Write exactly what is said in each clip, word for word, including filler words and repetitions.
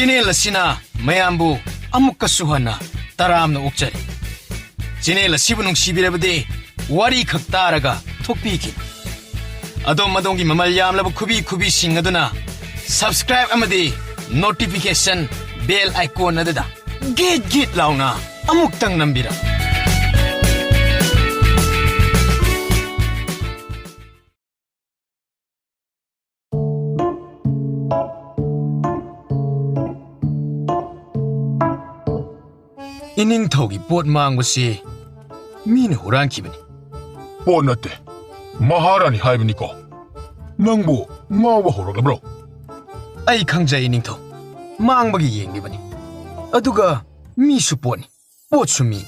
Channel ꯑꯁꯤꯅ ꯃꯌꯥꯝꯕꯨ ꯑꯃꯨꯛꯀꯁꯨ ꯍꯟꯅ ꯇꯔꯥꯝꯅ ꯑꯣꯛꯆꯔꯤ꯫ ꯆꯦꯅꯦꯜ ꯑꯁꯤꯕꯨ ꯅꯨꯡꯁꯤꯕꯤꯔꯕꯗꯤ ꯋꯥꯔꯤ ꯈꯛ ꯇꯥꯔꯒ ꯊꯣꯛꯄꯤꯈꯤꯕ꯫ ꯑꯗꯣꯝ ꯑꯗꯣꯝꯒꯤ ꯃꯃꯜ ꯌꯥꯝꯂꯕ ꯈꯨꯕꯤ ꯈꯨꯕꯤꯁꯤꯡ ꯑꯗꯨꯅ subscribe ꯑꯃꯗꯤ notification bell icon ꯑꯗꯨꯗ ꯒꯤꯠ ꯒꯤꯠ ꯂꯥꯎꯅ ꯑꯃꯨꯛꯇꯪ ꯅꯝꯕꯤꯔꯝꯃꯨ꯫ ꯏꯅꯤꯡꯊꯧꯒꯤ ꯄꯣꯠ ꯃꯥꯡꯕꯁꯤ ꯃꯤꯅ ꯍꯨꯔꯥꯟꯈꯤꯕꯅꯤ꯫ ꯄꯣꯠ ꯅꯠꯇꯦ, ꯃꯍꯥꯔꯥꯅꯤ ꯍꯥꯏꯕꯅꯤꯀꯣ꯫ ꯅꯪꯕꯨ ꯉꯥꯎꯕ ꯍꯧꯔꯛꯂꯕ꯭ꯔꯣ? ꯑꯩ ꯈꯪꯖꯩ, ꯏꯅꯤꯡꯊꯧ꯫ ꯃꯥꯡꯕꯒꯤ ꯌꯦꯡꯂꯤꯕꯅꯤ꯫ ꯑꯗꯨꯒ ꯃꯤꯁꯨ ꯄꯣꯠꯅꯤ, ꯄꯣꯠꯁꯨ ꯃꯤꯅꯤ꯫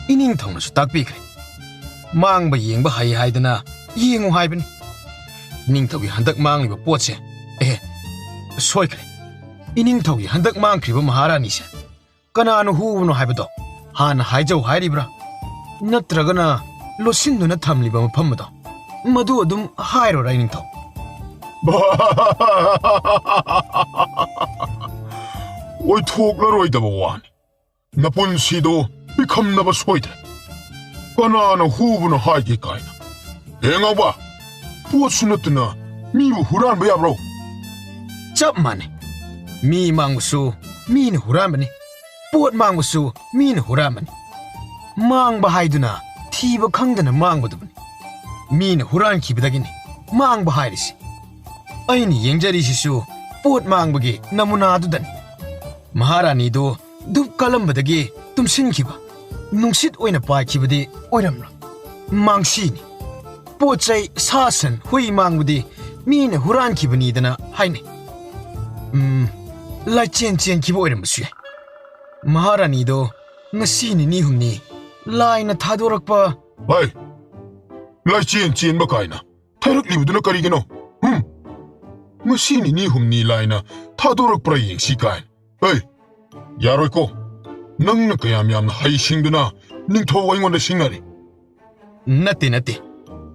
ꯏꯅꯤꯡꯊꯧꯅꯁꯨ ꯇꯥꯛꯄꯤꯈ꯭ꯔꯦ꯫ ꯃꯥꯡꯕ ꯌꯦꯡꯕ ꯍꯩ ꯍꯥꯏꯗꯅ ꯌꯦꯡꯉꯨ ꯍꯥꯏꯕꯅꯤ꯫ ꯏꯅꯤꯡꯊꯧꯒꯤ ꯍꯟꯗꯛ ꯃꯥꯡꯂꯤꯕ ꯄꯣꯠꯁꯦ, ꯑꯦ, ꯁꯣꯏꯈ꯭ꯔꯦ꯫ ꯏꯅꯤꯡꯊꯧꯒꯤ ꯍꯟꯗꯛ ꯃꯥꯡꯈ꯭ꯔꯤꯕ ꯃꯍꯥꯔꯥꯅꯤꯁꯦ ꯀꯅꯥꯅ ꯍꯨꯕꯅꯣ ꯍꯥꯏꯕꯗꯣ ꯍꯥꯟꯅ ꯍꯥꯏꯖꯧ ꯍꯥꯏꯔꯤꯕ꯭ꯔꯥ? ꯅꯠꯇ꯭ꯔꯒꯅ ꯂꯣꯠꯁꯤꯟꯗꯨꯅ ꯊꯝꯂꯤꯕ ꯃꯐꯝ ꯑꯗꯣ, ꯃꯗꯨ ꯑꯗꯨꯝ ꯍꯥꯏꯔꯣꯔꯥ, ꯏꯅꯤꯡꯊꯧ? ꯑꯣꯏꯊꯣꯛꯂꯔꯣꯏꯗꯕ ꯋꯥꯅꯤ꯫ ꯅꯄꯨꯟꯁꯤꯗꯣ ꯄꯤꯈꯝꯅꯕ ꯁꯣꯏꯗ꯭ꯔꯦ꯫ ꯀꯅꯥꯅ ꯍꯨꯕꯅꯣ ꯍꯥꯏꯒꯦ ꯀꯥꯏꯅ꯫ ꯍꯦ ꯉꯥꯎꯕ, ꯄꯣꯠꯁꯨ ꯅꯠꯇꯅ ꯃꯤꯕꯨ ꯍꯨꯔꯥꯟꯕ ꯌꯥꯕ꯭ꯔꯣ? ꯆꯞ ꯃꯥꯟꯅꯩ꯫ ꯃꯤ ꯃꯥꯡꯕꯁꯨ ꯃꯤꯅ ꯍꯨꯔꯥꯟꯕꯅꯤ, ꯄꯣꯠ ꯃꯥꯡꯕꯁꯨ ꯃꯤꯅ ꯍꯨꯔꯥꯟꯕꯅꯤ꯫ ꯃꯥꯡꯕ ꯍꯥꯏꯗꯨꯅ ꯊꯤꯕ ꯈꯪꯗꯅ ꯃꯥꯡꯕꯗꯨꯕꯨꯅꯤ꯫ ꯃꯤꯅ ꯍꯨꯔꯥꯟꯈꯤꯕꯗꯒꯤꯅꯤ ꯃꯥꯡꯕ ꯍꯥꯏꯔꯤꯁꯤ꯫ ꯑꯩꯅ ꯌꯦꯡꯖꯔꯤꯁꯤꯁꯨ ꯄꯣꯠ ꯃꯥꯡꯕꯒꯤ ꯅꯃꯨꯅꯥꯗꯨꯗꯅꯤ꯫ ꯃꯍꯥꯔꯥꯅꯤꯗꯨ ꯙꯨꯞ ꯀꯜꯂꯝꯕꯗꯒꯤ ꯇꯨꯝꯁꯤꯟꯈꯤꯕ, ꯅꯨꯡꯁꯤꯠ ꯑꯣꯏꯅ ꯄꯥꯏꯈꯤꯕꯗꯤ ꯑꯣꯏꯔꯝꯂꯣꯏ꯫ ꯃꯥꯡꯁꯤꯅꯤ꯫ ꯄꯣꯠ ꯆꯩ, ꯁꯥ ꯁꯟ, ꯍꯨꯏ ꯃꯥꯡꯕꯗꯤ ꯃꯤꯅ ꯍꯨꯔꯥꯟꯈꯤꯕꯅꯤꯗꯅ ꯍꯥꯏꯅꯩ꯫ ꯎꯝ, ꯂꯥꯏꯆꯦꯟ ꯆꯦꯟꯈꯤꯕ ꯑꯣꯏꯔꯝꯕꯁꯨ ꯌꯥꯏ꯫ ꯃꯍꯥꯔꯥꯅꯤꯗꯣ ꯉꯁꯤ ꯅꯤꯅꯤ ꯍꯨꯝꯅꯤ ꯂꯥꯏꯅ ꯊꯥꯗꯣꯔꯛꯄ꯫ ꯍꯩ! ꯂꯥꯏꯆꯦꯟ ꯆꯦꯟꯕ ꯀꯥꯏꯅ ꯊꯥꯔꯛꯂꯤꯕꯗꯨꯅ ꯀꯔꯤꯒꯤꯅꯣ? ꯍꯨꯝ! ꯉꯁꯤ ꯅꯤꯅꯤ ꯍꯨꯝꯅꯤ ꯂꯥꯏꯅ ꯊꯥꯗꯣꯔꯛꯄ꯭ꯔꯥ ꯌꯦꯡꯁꯤ ꯀꯥꯏꯅ꯫ ꯍꯩ! ꯌꯥꯔꯣꯏꯀꯣ꯫ ꯅꯪꯅ ꯀꯌꯥꯝ ꯌꯥꯝꯅ ꯍꯩꯁꯤꯡꯗꯨꯅ ꯅꯤꯡꯊꯧ ꯑꯩꯉꯣꯟꯗ ꯁꯤꯡꯅꯔꯤ? ꯅꯠꯇꯦ, ꯅꯠꯇꯦ꯫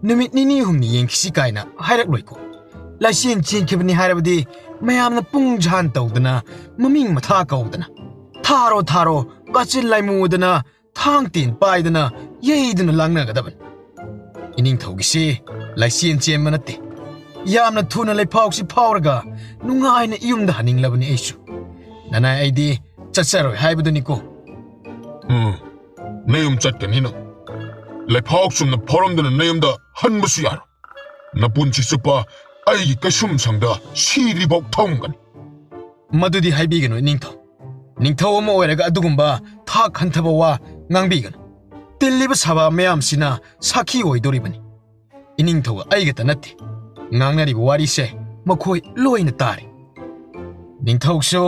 ꯅꯨꯃꯤꯠ ꯅꯤꯅꯤ ꯍꯨꯝꯅꯤ ꯌꯦꯡꯈꯤꯁꯤ ꯀꯥꯏꯅ ꯍꯥꯏꯔꯛꯂꯣꯏꯀꯣ꯫ ꯂꯥꯏꯆꯦꯟ ꯆꯦꯟꯈꯤꯕꯅꯤ ꯍꯥꯏꯔꯕꯗꯤ ꯃꯌꯥꯝꯅ ꯄꯨꯡ ꯖꯍꯥꯟ ꯇꯧꯗꯅ, ꯃꯃꯤꯡ ꯃꯊꯥ ꯀꯧꯗꯅ, ꯊꯥꯔꯣ ꯊꯥꯔꯣ, ꯀꯥꯆꯤꯟ ꯂꯥꯏꯃꯨꯗꯅ, ꯊꯥꯡ ꯇꯦꯟ ꯄꯥꯏꯗꯅ ꯌꯩꯗꯨꯅ ꯂꯥꯡꯅꯒꯗꯕꯅꯤ꯫ ꯏꯅꯤꯡꯊꯧꯒꯤꯁꯤ ꯂꯥꯏꯆꯦꯟ ꯆꯦꯟꯕ ꯅꯠꯇꯦ꯫ ꯌꯥꯝꯅ ꯊꯨꯅ ꯂꯩꯐꯥꯎꯁꯤ ꯐꯥꯎꯔꯒ ꯅꯨꯡꯉꯥꯏꯅ ꯏꯌꯨꯝꯗ ꯍꯟꯅꯤꯡꯂꯕꯅꯤ ꯑꯩꯁꯨ꯫ ꯅꯅꯥꯏ ꯑꯩꯗꯤ ꯆꯠꯆꯔꯣꯏ ꯍꯥꯏꯕꯗꯨꯅꯤꯀꯣ꯫ ꯎꯝ, ꯅꯌꯨꯝ ꯆꯠꯀꯅꯤꯅ ꯂꯩꯐꯥꯎ ꯆꯨꯝꯅ ꯐꯥꯎꯔꯝꯗꯅ ꯅꯌꯨꯝꯗ ꯍꯟꯕꯁꯨ ꯌꯥꯔꯣꯏ꯫ ꯅꯄꯨꯟꯁꯤ ꯆꯨꯞꯄ ꯑꯩꯒꯤ ꯀꯩꯁꯨꯝꯁꯪꯗ ꯁꯤꯗ꯭ꯔꯤꯐꯥꯎ ꯊꯝꯒꯅꯤ꯫ ꯃꯗꯨꯗꯤ ꯍꯥꯏꯕꯤꯒꯅꯨ, ꯏꯅꯤꯡꯊꯧ꯫ ꯅꯤꯡꯊꯧ ꯑꯃ ꯑꯣꯏꯔꯒ ꯑꯗꯨꯒꯨꯝꯕ ꯊꯥꯛ ꯍꯟꯊꯕ ꯋꯥ ꯉꯥꯡꯕꯤꯒꯅꯨ꯫ ꯇꯤꯜꯂꯤꯕ ꯁꯚꯥ ꯃꯌꯥꯝꯁꯤꯅ ꯁꯥꯈꯤ ꯑꯣꯏꯗꯣꯔꯤꯕꯅꯤ꯫ ꯏꯅꯤꯡꯊꯧꯒ ꯑꯩꯒꯇ ꯅꯠꯇꯦ꯫ ꯉꯥꯡꯅꯔꯤꯕ ꯋꯥꯔꯤꯁꯦ ꯃꯈꯣꯏ ꯂꯣꯏꯅ ꯇꯥꯔꯤ꯫ ꯅꯤꯡꯊꯧꯁꯨ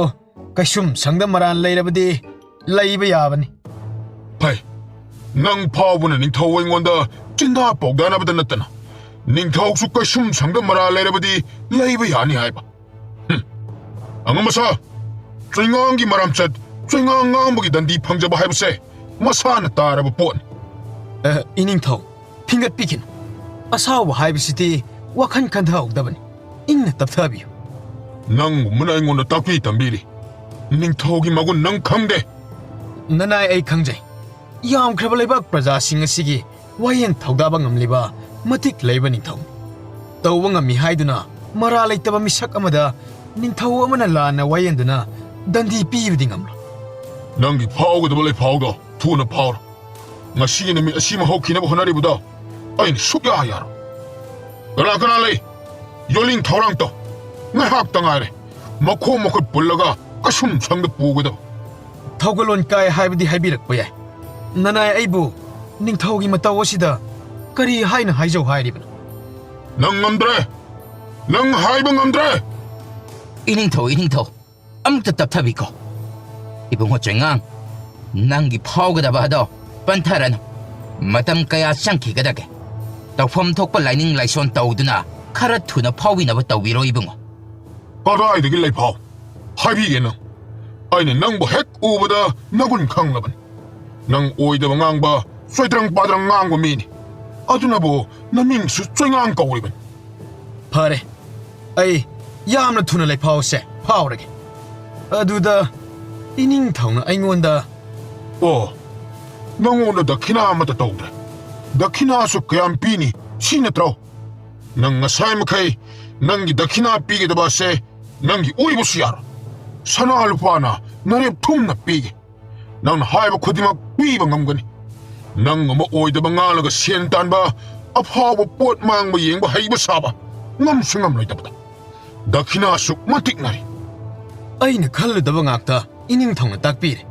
ꯀꯩꯁꯨꯝꯁꯪꯗ ꯃꯔꯥꯜ ꯂꯩꯔꯕꯗꯤ ꯂꯩꯕ ꯌꯥꯕꯅꯤ꯫ ꯐꯩ, ꯅꯪ ꯐꯥꯎꯕꯅ ꯅꯤꯡꯊꯧ ꯑꯩꯉꯣꯟꯗ ꯆꯤꯟꯗꯥ ꯄꯥꯎꯗꯥꯅꯕꯗ ꯅꯠꯇꯅ, ꯅꯤꯡꯊꯧꯁꯨ ꯀꯩꯁꯨꯝꯁꯪꯗ ꯃꯔꯥꯜ ꯂꯩꯔꯕꯗꯤ ꯂꯩꯕ ꯌꯥꯅꯤ ꯍꯥꯏꯕ꯫ ꯍꯨꯝ꯫ ꯑꯉꯝꯕ ꯁꯥ, ꯆꯣꯏꯉꯥꯡꯒꯤ ꯃꯔꯥꯝꯆꯠ, ꯆꯣꯏꯉꯥꯡ ꯉꯥꯡꯕꯒꯤ ꯗꯟꯗꯤ ꯐꯪꯖꯕ ꯍꯥꯏꯕꯁꯦ ꯃꯁꯥꯅ ꯇꯥꯔꯕ ꯄꯣꯠꯅꯤ꯫ ꯑ, ꯏꯅꯤꯡꯊꯧ, ꯐꯤꯡꯒꯠꯄꯤꯈꯤꯅꯨ꯫ ꯑꯁꯥꯎꯕ ꯍꯥꯏꯕꯁꯤꯗꯤ ꯋꯥꯈꯜ ꯈꯟꯊꯍꯧꯗꯕꯅꯤ꯫ ꯏꯪꯅ ꯇꯞꯊꯕꯤꯌꯨ꯫ ꯅꯪꯒꯨꯝꯕꯅ ꯑꯩꯉꯣꯟꯗ ꯇꯥꯛꯄꯤ ꯇꯝꯕꯤꯔꯤ꯫ ꯅꯤꯡꯊꯧꯒꯤ ꯃꯒꯨꯟ ꯅꯪ ꯈꯪꯗꯦ꯫ ꯅꯅꯥꯏ ꯑꯩ ꯈꯪꯖꯩ꯫ ꯌꯥꯝꯈ꯭ꯔꯕ ꯂꯩꯕꯥꯛ ꯄ꯭ꯔꯖꯥꯁꯤꯡ ꯑꯁꯤꯒꯤ ꯋꯥꯌꯦꯜ ꯊꯧꯗꯥꯕ ꯉꯝꯂꯤꯕ ꯃꯇꯤꯛ ꯂꯩꯕ ꯅꯤꯡꯊꯧꯅꯤ꯫ ꯇꯧꯕ ꯉꯝꯃꯤ ꯍꯥꯏꯗꯨꯅ ꯃꯔꯥꯜ ꯂꯩꯇꯕ ꯃꯤꯁꯛ ꯑꯃꯗ ꯅꯤꯡꯊꯧ ꯑꯃꯅ ꯂꯥꯟꯅ ꯋꯥꯌꯦꯟꯗꯨꯅ ꯗꯟꯗꯤ ꯄꯤꯕꯗꯤ ꯉꯝꯂꯣꯏ꯫ ꯅꯪꯒꯤ ꯐꯥꯎꯒꯗꯕ ꯂꯩꯐꯥꯎꯗꯣ ꯊꯨꯅ ꯐꯥꯎꯔꯣ꯫ ꯉꯁꯤꯒꯤ ꯅꯨꯃꯤꯠ ꯑꯁꯤꯃ ꯍꯧꯈꯤꯅꯕ ꯍꯣꯠꯅꯔꯤꯕꯗꯣ ꯑꯩꯅ ꯁꯨꯛꯌꯥ ꯌꯥꯔꯣꯏ꯫ ꯀꯅꯥ ꯀꯅꯥ ꯂꯩ? ꯌꯣꯜꯂꯤꯡ ꯊꯧꯔꯥꯡ ꯇꯧ꯫ ꯉꯥꯏꯍꯥꯛꯇ ꯉꯥꯏꯔꯦ꯫ ꯃꯈꯣꯡ ꯃꯈꯨꯠ ꯄꯨꯜꯂꯒ ꯀꯩꯁꯨꯝ ꯁꯪꯗ ꯄꯨꯒꯗꯕ꯫ ꯊꯧꯒꯜꯂꯣꯟ ꯀꯥꯏ ꯍꯥꯏꯕꯗꯤ ꯍꯥꯏꯕꯤꯔꯛꯄ ꯌꯥꯏ꯫ ꯅꯅꯥꯏ ꯑꯩꯕꯨ ꯅꯤꯡꯊꯧꯒꯤ ꯃꯇꯧ ꯑꯁꯤꯗ ꯀꯔꯤ ꯍꯥꯏꯅ ꯍꯥꯏꯖꯧ ꯍꯥꯏꯔꯤꯕꯅꯣ? ꯅꯪ ꯉꯝꯗ꯭ꯔꯦ! ꯅꯪ ꯍꯥꯏꯕ ꯉꯝꯗ꯭ꯔꯦ! ꯏꯅꯤꯡꯊꯧ, ꯏꯅꯤꯡꯊꯧ, ꯑꯃꯨꯛꯇ ꯇꯞꯊꯕꯤꯈꯣ꯫ ꯏꯕꯨꯡꯉꯣ ꯆꯣꯏꯉꯥꯡ, ꯅꯪꯒꯤ ꯐꯥꯎꯒꯗꯕ ꯑꯗꯣ ꯄꯟꯊꯔꯅꯨ꯫ ꯃꯇꯝ ꯀꯌꯥ ꯆꯪꯈꯤꯒꯗꯒꯦ? ꯇꯧꯐꯝ ꯊꯣꯛꯄ ꯂꯥꯏꯅꯤꯡ ꯂꯥꯏꯁꯣꯟ ꯇꯧꯗꯨꯅ ꯈꯔ ꯊꯨꯅ ꯐꯥꯎꯕꯤꯅꯕ ꯇꯧꯕꯤꯔꯣ ꯏꯕꯨꯡꯉꯣ꯫ ꯀꯗꯥꯏꯗꯒꯤ ꯂꯩꯐꯥꯎ? ꯍꯥꯏꯕꯤꯒꯦ ꯅꯪ꯫ ꯑꯩꯅ ꯅꯪꯕꯨ ꯍꯦꯛ ꯎꯕꯗ ꯅꯒꯨꯟ ꯈꯪꯂꯕꯅꯤ꯫ ꯅꯪ ꯑꯣꯏꯗꯕ ꯉꯥꯡꯕ, ꯆꯣꯏꯗ꯭ꯔꯪ ꯄꯥꯗ꯭ꯔꯪ ꯉꯥꯡꯕ ꯃꯤꯅꯤ꯫ ꯑꯗꯨꯅꯕꯨ ꯅꯃꯤꯡꯁꯨ ꯆꯣꯏꯉꯥꯡ ꯀꯧꯔꯤꯕꯅꯤ꯫ ꯐꯔꯦ, ꯑꯩ ꯌꯥꯝꯅ ꯊꯨꯅ ꯂꯩꯐꯥꯎꯁꯦ ꯐꯥꯎꯔꯒꯦ꯫ ꯑꯗꯨꯗ ꯏꯅꯤꯡꯊꯧꯅ ꯑꯩꯉꯣꯟꯗ, "ꯑꯣ, ꯅꯪꯉꯣꯟꯗ ꯗꯈꯤꯅꯥ ꯑꯃꯠꯇ ꯇꯧꯗ꯭ꯔꯦ꯫ ꯗꯈꯤꯅꯥꯁꯨ ꯀꯌꯥꯝ ꯄꯤꯅꯤ, ꯁꯤ ꯅꯠꯇ꯭ꯔꯣ? ꯅꯪ ꯉꯁꯥꯏ ꯃꯈꯩ ꯅꯪꯒꯤ ꯗꯈꯤꯅꯥ ꯄꯤꯒꯗꯕ ꯑꯁꯦ ꯅꯪꯒꯤ ꯑꯣꯏꯕꯁꯨ ꯌꯥꯔꯣꯏ꯫ ꯁꯅꯥ ꯂꯨꯄꯥꯅ ꯅꯔꯦꯞ ꯊꯨꯝꯅ ꯄꯤꯒꯦ꯫ ꯅꯪꯅ ꯍꯥꯏꯕ ꯈꯨꯗꯤꯡꯃꯛ ꯄꯤꯕ ꯉꯝꯒꯅꯤ꯫ ꯅꯪ ꯑꯃ ꯑꯣꯏꯗꯕ ꯉꯥꯡꯂꯒ ꯁꯦꯟ ꯇꯥꯟꯕ, ꯑꯐꯥꯎꯕ ꯄꯣꯠ ꯃꯥꯡꯕ ꯌꯦꯡꯕ ꯍꯩꯕ ꯁꯥꯕ, ꯉꯝꯁꯨ ꯉꯝꯂꯣꯏꯗꯕꯗ꯫ ꯗꯈꯤꯅꯥ ꯑꯁꯨꯛ ꯃꯇꯤꯛ ꯅꯥꯔꯤ꯫" ꯑꯩꯅ ꯈꯜꯂꯨꯗꯕ ꯉꯥꯛꯇ ꯏꯅꯤꯡꯊꯧꯅ ꯇꯥꯛꯄꯤꯔꯦ꯫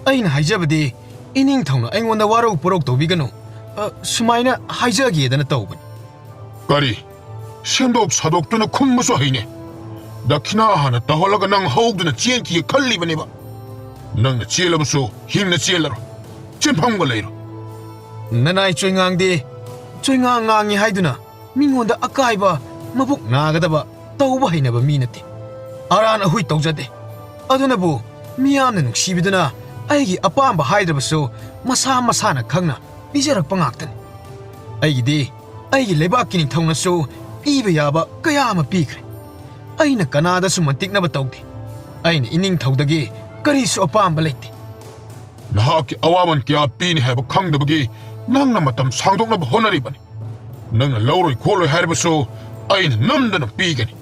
ꯑꯩꯅ ꯍꯥꯏꯖꯕꯗꯤ, ꯏꯅꯤꯡꯊꯧꯅ ꯑꯩꯉꯣꯟꯗ ꯋꯥꯔꯧ ꯄꯨꯔꯧ ꯇꯧꯕꯤꯒꯅꯨ꯫ ꯑ, ꯁꯨꯃꯥꯏꯅ ꯍꯥꯏꯖꯒꯦꯗꯅ ꯇꯧꯕꯅꯤ꯫ ꯀꯔꯤ? ꯁꯦꯝꯗꯣꯛ ꯁꯥꯗꯣꯛꯇꯨꯅ ꯈꯨꯝꯕꯁꯨ ꯍꯩꯅꯦ꯫ ꯗꯈꯤꯅꯥ ꯍꯥꯟꯅ ꯇꯧꯍꯜꯂꯒ ꯅꯪ ꯍꯧꯗꯨꯅ ꯆꯦꯟꯈꯤꯒꯦ ꯈꯜꯂꯤꯕꯅꯦꯕ꯫ ꯅꯪꯅ ꯆꯦꯜꯂꯕꯁꯨ ꯍꯤꯡꯅ ꯆꯦꯜꯂꯔꯣꯏ꯫ ꯆꯦꯟꯐꯝꯒ ꯂꯩꯔꯣꯏ꯫ ꯅꯅꯥꯏ ꯆꯣꯏꯉꯥꯡꯗꯦ, ꯆꯣꯏꯉꯥꯡ ꯉꯥꯡꯉꯤ ꯍꯥꯏꯗꯨꯅ ꯃꯤꯉꯣꯟꯗ ꯑꯀꯥꯏꯕ, ꯃꯕꯨꯛ ꯅꯥꯒꯗꯕ ꯇꯧꯕ ꯍꯩꯅꯕ ꯃꯤ ꯅꯠꯇꯦ꯫ ꯑꯔꯥꯟ ꯑꯍꯨꯏ ꯇꯧꯖꯗꯦ꯫ ꯑꯗꯨꯅꯕꯨ ꯃꯤꯌꯥꯝꯅ ꯅꯨꯡꯁꯤꯕꯤꯗꯨꯅ ꯑꯩꯒꯤ ꯑꯄꯥꯝꯕ ꯍꯥꯏꯗ꯭ꯔꯕꯁꯨ ꯃꯁꯥ ꯃꯁꯥꯅ ꯈꯪꯅ ꯄꯤꯖꯔꯛꯄ ꯉꯥꯛꯇꯅꯤ꯫ ꯑꯩꯒꯤꯗꯤ ꯑꯩꯒꯤ ꯂꯩꯕꯥꯛꯀꯤ ꯅꯤꯡꯊꯧꯅꯁꯨ ꯄꯤꯕ ꯌꯥꯕ ꯀꯌꯥ ꯑꯃ ꯄꯤꯈ꯭ꯔꯦ꯫ ꯑꯩꯅ ꯀꯅꯥꯗꯁꯨ ꯃꯟꯇꯤꯛꯅꯕ ꯇꯧꯗꯦ꯫ ꯑꯩꯅ ꯏꯅꯤꯡꯊꯧꯗꯒꯤ ꯀꯔꯤꯁꯨ ꯑꯄꯥꯝꯕ ꯂꯩꯇꯦ꯫ ꯅꯍꯥꯛꯀꯤ ꯑꯋꯥꯃꯟ ꯀꯌꯥ ꯄꯤꯅꯤ ꯍꯥꯏꯕ ꯈꯪꯗꯕꯒꯤ ꯅꯪꯅ ꯃꯇꯝ ꯁꯥꯡꯗꯣꯛꯅꯕ ꯍꯣꯠꯅꯔꯤꯕꯅꯤ꯫ ꯅꯪꯅ ꯂꯧꯔꯣꯏ ꯈꯣꯠꯂꯣꯏ ꯍꯥꯏꯔꯕꯁꯨ ꯑꯩꯅ ꯅꯝꯗꯅ ꯄꯤꯒꯅꯤ꯫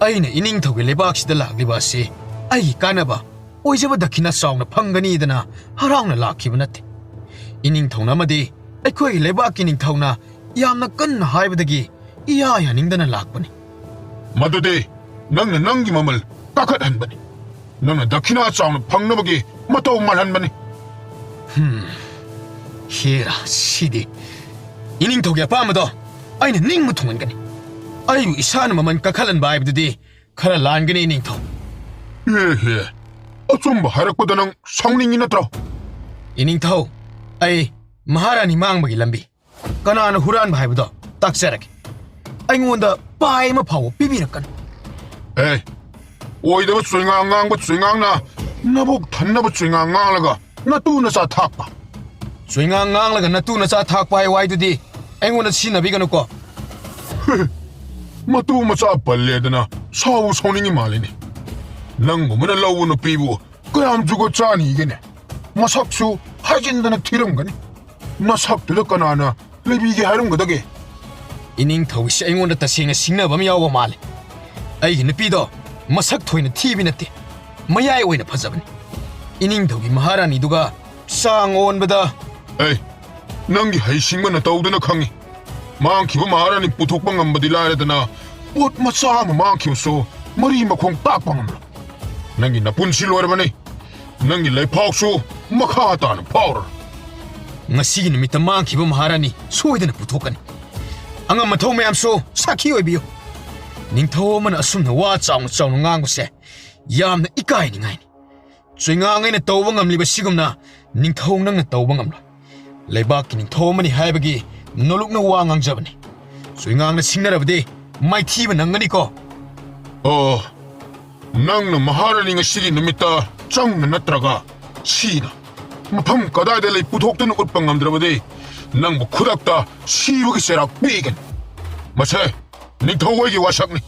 ꯑꯩꯅ ꯏꯅꯤꯡꯊꯧꯒꯤ ꯂꯩꯕꯥꯛꯁꯤꯗ ꯂꯥꯛꯂꯤꯕ ꯑꯁꯤ ꯑꯩꯒꯤ ꯀꯥꯟꯅꯕ ꯑꯣꯏꯖꯕ ꯗꯈꯤꯅ ꯆꯥꯎꯅ ꯐꯪꯒꯅꯤꯗꯅ ꯍꯔꯥꯎꯅ ꯂꯥꯛꯈꯤꯕ ꯅꯠꯇꯦ꯫ ꯏꯅꯤꯡꯊꯧꯅ ꯑꯃꯗꯤ ꯑꯩꯈꯣꯏꯒꯤ ꯂꯩꯕꯥꯛꯀꯤ ꯅꯤꯡꯊꯧꯅ ꯌꯥꯝꯅ ꯀꯟꯅ ꯍꯥꯏꯕꯗꯒꯤ ꯏꯌꯥ ꯌꯥꯅꯤꯡꯗꯅ ꯂꯥꯛꯄꯅꯤ꯫ ꯃꯗꯨꯗꯤ ꯅꯪꯅ ꯅꯪꯒꯤ ꯃꯃꯜ ꯀꯥꯈꯠꯍꯟꯕꯅꯤ꯫ ꯅꯪꯅ ꯗꯈꯤꯅꯥ ꯆꯥꯎꯅ ꯐꯪꯅꯕꯒꯤ ꯃꯇꯧ ꯃꯥꯜꯍꯟꯕꯅꯤ꯫ ꯍꯨꯝ, ꯍꯦꯔꯥ, ꯁꯤꯗꯤ ꯏꯅꯤꯡꯊꯧꯒꯤ ꯑꯄꯥꯝꯕꯗꯣ ꯑꯩꯅ ꯅꯤꯡꯕ ꯊꯨꯡꯍꯟꯒꯅꯤ꯫ ꯑꯩꯕꯨ ꯏꯁꯥꯅ ꯃꯃꯜ ꯀꯥꯈꯠꯍꯟꯕ ꯍꯥꯏꯕꯗꯨꯗꯤ ꯈꯔ ꯂꯥꯟꯒꯅꯤ, ꯏꯅꯤꯡꯊꯧ꯫ ꯑꯦ ꯍꯦ, ꯑꯆꯨꯝꯕ ꯍꯥꯏꯔꯛꯄꯗ ꯅꯪ ꯁꯥꯎꯅꯤꯡꯉꯤ ꯅꯠꯇ꯭ꯔꯣ? ꯏꯅꯤꯡꯊꯧ, ꯑꯩ ꯃꯍꯥꯔꯥꯅꯤ ꯃꯥꯡꯕꯒꯤ ꯂꯝꯕꯤ, ꯀꯅꯥꯅ ꯍꯨꯔꯥꯟꯕ ꯍꯥꯏꯕꯗꯣ ꯇꯥꯛꯆꯔꯒꯦ꯫ ꯑꯩꯉꯣꯟꯗ ꯄꯥꯏ ꯑꯃ ꯐꯥꯎꯕ ꯄꯤꯕꯤꯔꯛꯀꯅꯨ꯫ ꯑꯦ, ꯑꯣꯏꯗꯕ ꯆꯣꯏꯉꯥꯡ ꯉꯥꯡꯕ ꯆꯣꯏꯉꯥꯡꯅ ꯅꯕꯨꯛ ꯊꯟꯅꯕ ꯆꯣꯏꯉꯥꯡ ꯉꯥꯡꯂꯒ ꯅꯇꯨ ꯅꯆꯥ ꯊꯥꯛꯄ꯫ ꯆꯣꯏꯉꯥꯡ ꯉꯥꯡꯂꯒ ꯅꯇꯨ ꯅꯆꯥ ꯊꯥꯛꯄ ꯍꯥꯏ ꯋꯥꯏꯗꯨꯗꯤ ꯑꯩꯉꯣꯟꯗ ꯁꯤꯖꯤꯟꯅꯕꯤꯒꯅꯨꯀꯣ꯫ ꯃꯇꯨ ꯃꯆꯥ ꯄꯜꯂꯦꯗꯅ ꯁꯥꯎ ꯁꯥꯎꯅꯤꯡꯉꯤ ꯃꯥꯜꯂꯤꯅꯦ꯫ ꯅꯪꯒꯨꯝꯕꯅ ꯂꯧꯕ ꯅꯨꯄꯤꯕꯨ ꯀꯌꯥꯝ ꯖꯨꯒꯣꯠ ꯆꯥꯅꯤꯒꯦꯅꯦ? ꯃꯁꯛꯁꯨ ꯍꯥꯏꯖꯤꯟꯗꯅ ꯊꯤꯔꯝꯒꯅꯤ꯫ ꯅꯁꯛꯇꯨꯗ ꯀꯅꯥꯅ ꯂꯩꯕꯤꯒꯦ ꯍꯥꯏꯔꯝꯒꯗꯒꯦ? ꯏꯅꯤꯡꯊꯧꯒꯤꯁꯦ ꯑꯩꯉꯣꯟꯗ ꯇꯁꯦꯡꯅ ꯁꯤꯡꯅꯕ ꯑꯃ ꯌꯥꯎꯕ ꯃꯥꯜꯂꯦ꯫ ꯑꯩꯒꯤ ꯅꯨꯄꯤꯗꯣ ꯃꯁꯛ ꯊꯣꯏꯅ ꯊꯤꯕꯤ ꯅꯠꯇꯦ, ꯃꯌꯥꯏ ꯑꯣꯏꯅ ꯐꯖꯕꯅꯤ꯫ ꯏꯅꯤꯡꯊꯧꯒꯤ ꯃꯍꯥꯔꯥꯅꯤꯗꯨꯒ ꯆꯥꯡ ꯑꯣꯟꯕꯗ꯫ ꯑꯩ ꯅꯪꯒꯤ ꯍꯩꯁꯤꯡꯕ ꯅꯇꯧꯗꯨꯅ ꯈꯪꯉꯤ꯫ ꯃꯥꯡꯈꯤꯕ ꯃꯍꯥꯔꯥꯅꯤ ꯄꯨꯊꯣꯛꯄ ꯉꯝꯕꯗꯤ ꯂꯥꯏꯔꯗꯅ, ꯄꯣꯠ ꯃꯆꯥ ꯑꯃ ꯃꯥꯡꯈꯤꯕꯁꯨ ꯃꯔꯤ ꯃꯈꯣꯡ ꯇꯥꯛꯄ ꯉꯝꯂꯣꯏ꯫ ꯅꯪꯒꯤ ꯅꯄꯨꯟꯁꯤ ꯂꯣꯏꯔꯕꯅꯤ꯫ ꯅꯪꯒꯤ ꯂꯩꯐꯥꯎꯁꯨ ꯃꯈꯥ ꯇꯥꯅ ꯐꯥꯎꯔꯔꯣꯏ꯫ ꯉꯁꯤꯒꯤ ꯅꯨꯃꯤꯠꯇ ꯃꯥꯡꯈꯤꯕ ꯃꯍꯥꯔꯥꯅꯤ ꯁꯣꯏꯗꯅ ꯄꯨꯊꯣꯛꯀꯅꯤ꯫ ꯑꯉꯝ ꯑꯊꯧ ꯃꯌꯥꯝꯁꯨ ꯁꯥꯈꯤ ꯑꯣꯏꯕꯤꯌꯨ꯫ ꯅꯤꯡꯊꯧ ꯑꯃꯅ ꯑꯁꯨꯝꯅ ꯋꯥ ꯆꯥꯎꯅ ꯆꯥꯎꯅ ꯉꯥꯡꯕꯁꯦ ꯌꯥꯝꯅ ꯏꯀꯥꯏꯅꯤꯡꯉꯥꯏꯅꯤ꯫ ꯆꯣꯏꯉꯥꯡ ꯑꯩꯅ ꯇꯧꯕ ꯉꯝꯂꯤꯕ ꯁꯤꯒꯨꯝꯅ ꯅꯤꯡꯊꯧ ꯅꯪꯅ ꯇꯧꯕ ꯉꯝꯂꯣꯏ꯫ ꯂꯩꯕꯥꯛꯀꯤ ꯅꯤꯡꯊꯧ ꯑꯃꯅꯤ ꯍꯥꯏꯕꯒꯤ ꯅꯣꯂꯨꯛꯅ ꯋꯥ ꯉꯥꯡꯖꯕꯅꯤ꯫ ꯆꯣꯏꯉꯥꯡꯅ ꯁꯤꯡꯅꯔꯕꯗꯤ ꯃꯥꯏꯊꯤꯕ ꯅꯪꯒꯅꯤꯀꯣ꯫ ꯑꯣ, ꯅꯪꯅ ꯃꯍꯥꯔꯥꯅꯤ ꯉꯁꯤꯒꯤ ꯅꯨꯃꯤꯠꯇ ꯆꯪꯅ ꯅꯠꯇ꯭ꯔꯒ ꯁꯤꯅ ꯃꯐꯝ ꯀꯗꯥꯏꯗ ꯂꯩ ꯄꯨꯊꯣꯛꯇꯨꯅ ꯎꯠꯄ ꯉꯝꯗ꯭ꯔꯕꯗꯤ, ꯅꯪꯕꯨ ꯈꯨꯗꯛꯇ ꯁꯤꯕꯒꯤ ꯆꯩꯔꯥꯛ ꯄꯤꯒꯅꯤ꯫ ꯃꯁꯦ ꯅꯤꯡꯊꯧ ꯑꯩꯒꯤ ꯋꯥꯁꯛꯅꯤ꯫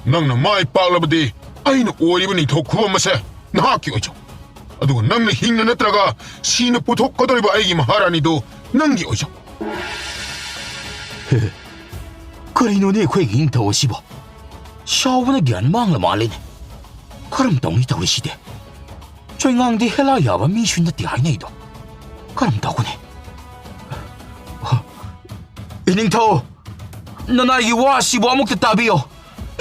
ꯅꯪꯅ ꯃꯥꯏ ꯄꯥꯛꯂꯕꯗꯤ, ꯑꯩꯅ ꯑꯣꯏꯔꯤꯕ ꯅꯤꯡꯊꯧ ꯈꯨꯕꯝ ꯑꯁꯦ ꯅꯍꯥꯛꯀꯤ ꯑꯣꯏꯖꯧ꯫ ꯑꯗꯨꯒ ꯅꯪꯅ ꯍꯤꯡꯅ ꯅꯠꯇ꯭ꯔꯒ ꯁꯤꯅ ꯄꯨꯊꯣꯛꯀꯗꯧꯔꯤꯕ ꯑꯩꯒꯤ ꯃꯍꯥꯔꯥꯅꯤꯗꯨ ꯅꯪꯒꯤ ꯑꯣꯏꯖꯧ꯫ ꯀꯔꯤꯅꯣꯅꯦ ꯑꯩꯈꯣꯏꯒꯤ ꯅꯤꯡꯊꯧ ꯑꯁꯤꯕꯣ? ꯁꯥꯎꯕꯅ ꯒ꯭ꯌꯥꯟ ꯃꯥꯡꯂ ꯃꯥꯜꯂꯦꯅꯦ꯫ ꯀꯔꯝ ꯇꯧꯅꯤ ꯇꯧꯔꯤꯁꯤꯗꯤ? ꯆꯣꯏꯉꯥꯡꯗꯤ ꯍꯦꯂꯥ ꯌꯥꯕ ꯃꯤꯁꯨ ꯅꯠꯇꯦ ꯍꯥꯏꯅꯩꯗꯣ꯫ ꯀꯔꯝ ꯇꯧꯒꯅꯤ? ꯏꯅꯤꯡꯊꯧ, ꯅꯅꯥꯏꯒꯤ ꯋꯥ ꯑꯁꯤꯕꯨ ꯑꯃꯨꯛꯇ ꯇꯥꯕꯤꯌꯣ꯫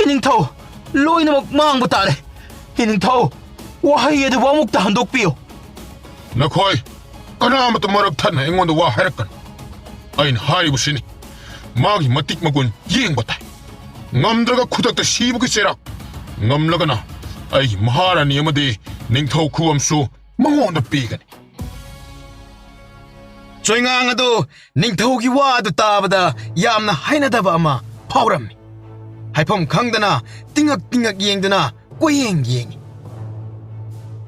ꯏꯅꯤꯡꯊꯧ, ꯂꯣꯏꯅꯃꯛ ꯃꯥꯡꯕ ꯇꯥꯔꯦ꯫ ꯏꯅꯤꯡꯊꯧ, ꯋꯥꯍꯩ ꯑꯗꯨꯕꯨ ꯑꯃꯨꯛꯇ ꯍꯟꯗꯣꯛꯄꯤꯌꯨ꯫ ꯅꯈꯣꯏ ꯀꯅꯥꯃꯠꯇ ꯃꯔꯛ ꯊꯠꯅ ꯑꯩꯉꯣꯟꯗ ꯋꯥ ꯍꯥꯏꯔꯛꯀꯅꯨ꯫ ꯑꯩꯅ ꯍꯥꯏꯔꯤꯕꯁꯤꯅꯤ, ꯃꯥꯒꯤ ꯃꯇꯤꯛ ꯃꯒꯨꯟ ꯌꯦꯡꯕ ꯇꯥꯏ꯫ ꯉꯝꯗ꯭ꯔꯒ ꯈꯨꯗꯛꯇ ꯁꯤꯕꯒꯤ ꯆꯩꯔꯥꯛ, ꯉꯝꯂꯒꯅ ꯑꯩꯒꯤ ꯃꯍꯥꯔꯥꯅꯤ ꯑꯃꯗꯤ ꯅꯤꯡꯊꯧ ꯈꯨꯕꯝꯁꯨ ꯃꯉꯣꯟꯗ ꯄꯤꯒꯅꯤ꯫ ꯆꯣꯏꯉꯥꯡ ꯑꯗꯨ ꯅꯤꯡꯊꯧꯒꯤ ꯋꯥ ꯑꯗꯨ ꯇꯥꯕꯗ ꯌꯥꯝꯅ ꯍꯩꯅꯗꯕ ꯑꯃ ꯐꯥꯎꯔꯝꯃꯤ꯫ ꯍꯥꯏꯐꯝ ꯈꯪꯗꯅ ꯇꯤꯡꯉꯛ ꯇꯤꯡꯉꯛ ꯌꯦꯡꯗꯨꯅ ꯀꯣꯏꯌꯦꯡ ꯌꯦꯡꯉꯤ꯫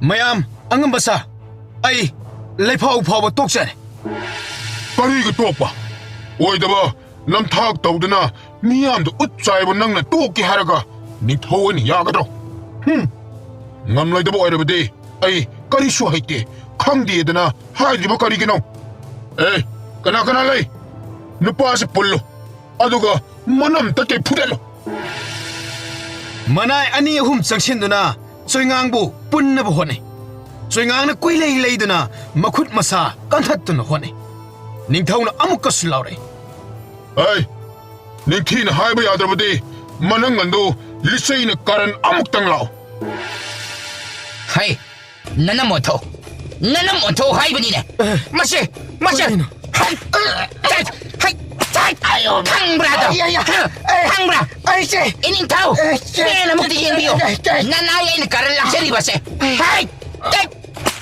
ꯃꯌꯥꯝ, ꯑꯉꯝꯕ ꯁꯥꯔ, ꯑꯩ ꯂꯩꯐꯥꯎ ꯐꯥꯎꯕ ꯇꯣꯛꯆꯔꯦ꯫ ꯀꯔꯤꯒꯤ ꯇꯣꯛꯄ? ꯑꯣꯏꯗꯕ ꯅꯝꯊꯥꯛ ꯇꯧꯗꯨꯅ ꯃꯤꯌꯥꯝꯗ ꯎꯠ ꯆꯥꯏꯕ ꯅꯪꯅ ꯇꯣꯛꯀꯦ ꯍꯥꯏꯔꯒ ꯅꯤꯡꯊꯧ ꯑꯣꯏꯅ ꯌꯥꯒꯗ꯭ꯔꯣ? ꯍꯨꯝ! ꯉꯝꯂꯣꯏꯗꯕ ꯑꯣꯏꯔꯕꯗꯤ ꯑꯩ ꯀꯔꯤꯁꯨ ꯍꯩꯇꯦ, ꯈꯪꯗꯦꯗꯅ ꯍꯥꯏꯗ꯭ꯔꯤꯕ ꯀꯔꯤꯒꯤꯅꯣ? ꯑꯦ, ꯀꯅꯥ ꯀꯅꯥ ꯂꯩ? ꯅꯨꯄꯥꯁꯤ ꯄꯨꯜꯂꯨ, ꯑꯗꯨꯒ ꯃꯅꯝ ꯇꯠꯀꯩ ꯐꯨꯗꯠꯂꯨ꯫ ꯃꯅꯥꯏ ꯑꯅꯤ ꯑꯍꯨꯝ ꯆꯪꯁꯤꯟꯗꯨꯅ ꯆꯣꯏꯉꯥꯡꯕꯨ ꯄꯨꯟꯅꯕ ꯍꯣꯠꯅꯩ꯫ ꯆꯣꯏꯉꯥꯡꯅ ꯀꯨꯏꯂꯩ ꯂꯩꯗꯨꯅ ꯃꯈꯨꯠ ꯃꯁꯥ ꯀꯟꯊꯠꯇꯨꯅ ꯍꯣꯠꯅꯩ꯫ ꯅꯤꯡꯊꯧꯅ ꯑꯃꯨꯛꯀꯁꯨ ꯂꯥꯎꯔꯛꯏ꯫ ꯑꯩ ꯅꯤꯡꯊꯤꯅ ꯍꯥꯏꯕ ꯌꯥꯗ꯭ꯔꯕꯗꯤ ꯃꯅꯪꯒꯟꯗꯨ ꯂꯤꯆꯩꯅ ꯀꯥꯔꯟ ꯑꯃꯨꯛꯇꯪ ꯂꯥꯎ꯫ ꯍꯩ, ꯅꯅꯝ ꯑꯣꯟꯊꯣꯛ, ꯅꯅꯝ ꯑꯣꯟꯊꯣꯛ ꯍꯥꯏꯕꯅꯤꯅꯦ꯫ ꯃꯁꯤ, ꯃꯁꯤ꯫ ꯀꯔꯤꯅꯣ? ꯍꯩ, ꯍꯩ, ꯍꯩ, ꯍꯩ, ꯑꯌꯣ꯫ ꯈꯪꯕ꯭ꯔꯥ ꯑꯗꯣ? ꯑꯩ, ꯑꯩ, ꯑꯩ, ꯈꯪꯕ꯭ꯔꯥ? ꯑꯩꯁꯦ꯫ ꯏꯅꯤꯡꯊꯧ, ꯑꯩꯁꯦ꯫ ꯃꯦꯟ ꯑꯃꯨꯛꯇ ꯌꯦꯡꯕꯤꯌꯨ꯫ ꯑꯩ, ꯑꯩ, ꯑꯩ꯫ ꯅꯅꯥꯏ ꯑꯩꯅ ꯀꯥꯔꯟ ꯂꯥꯛꯆꯔꯤꯕꯁꯦ꯫ ꯍꯩ, ꯍꯩ,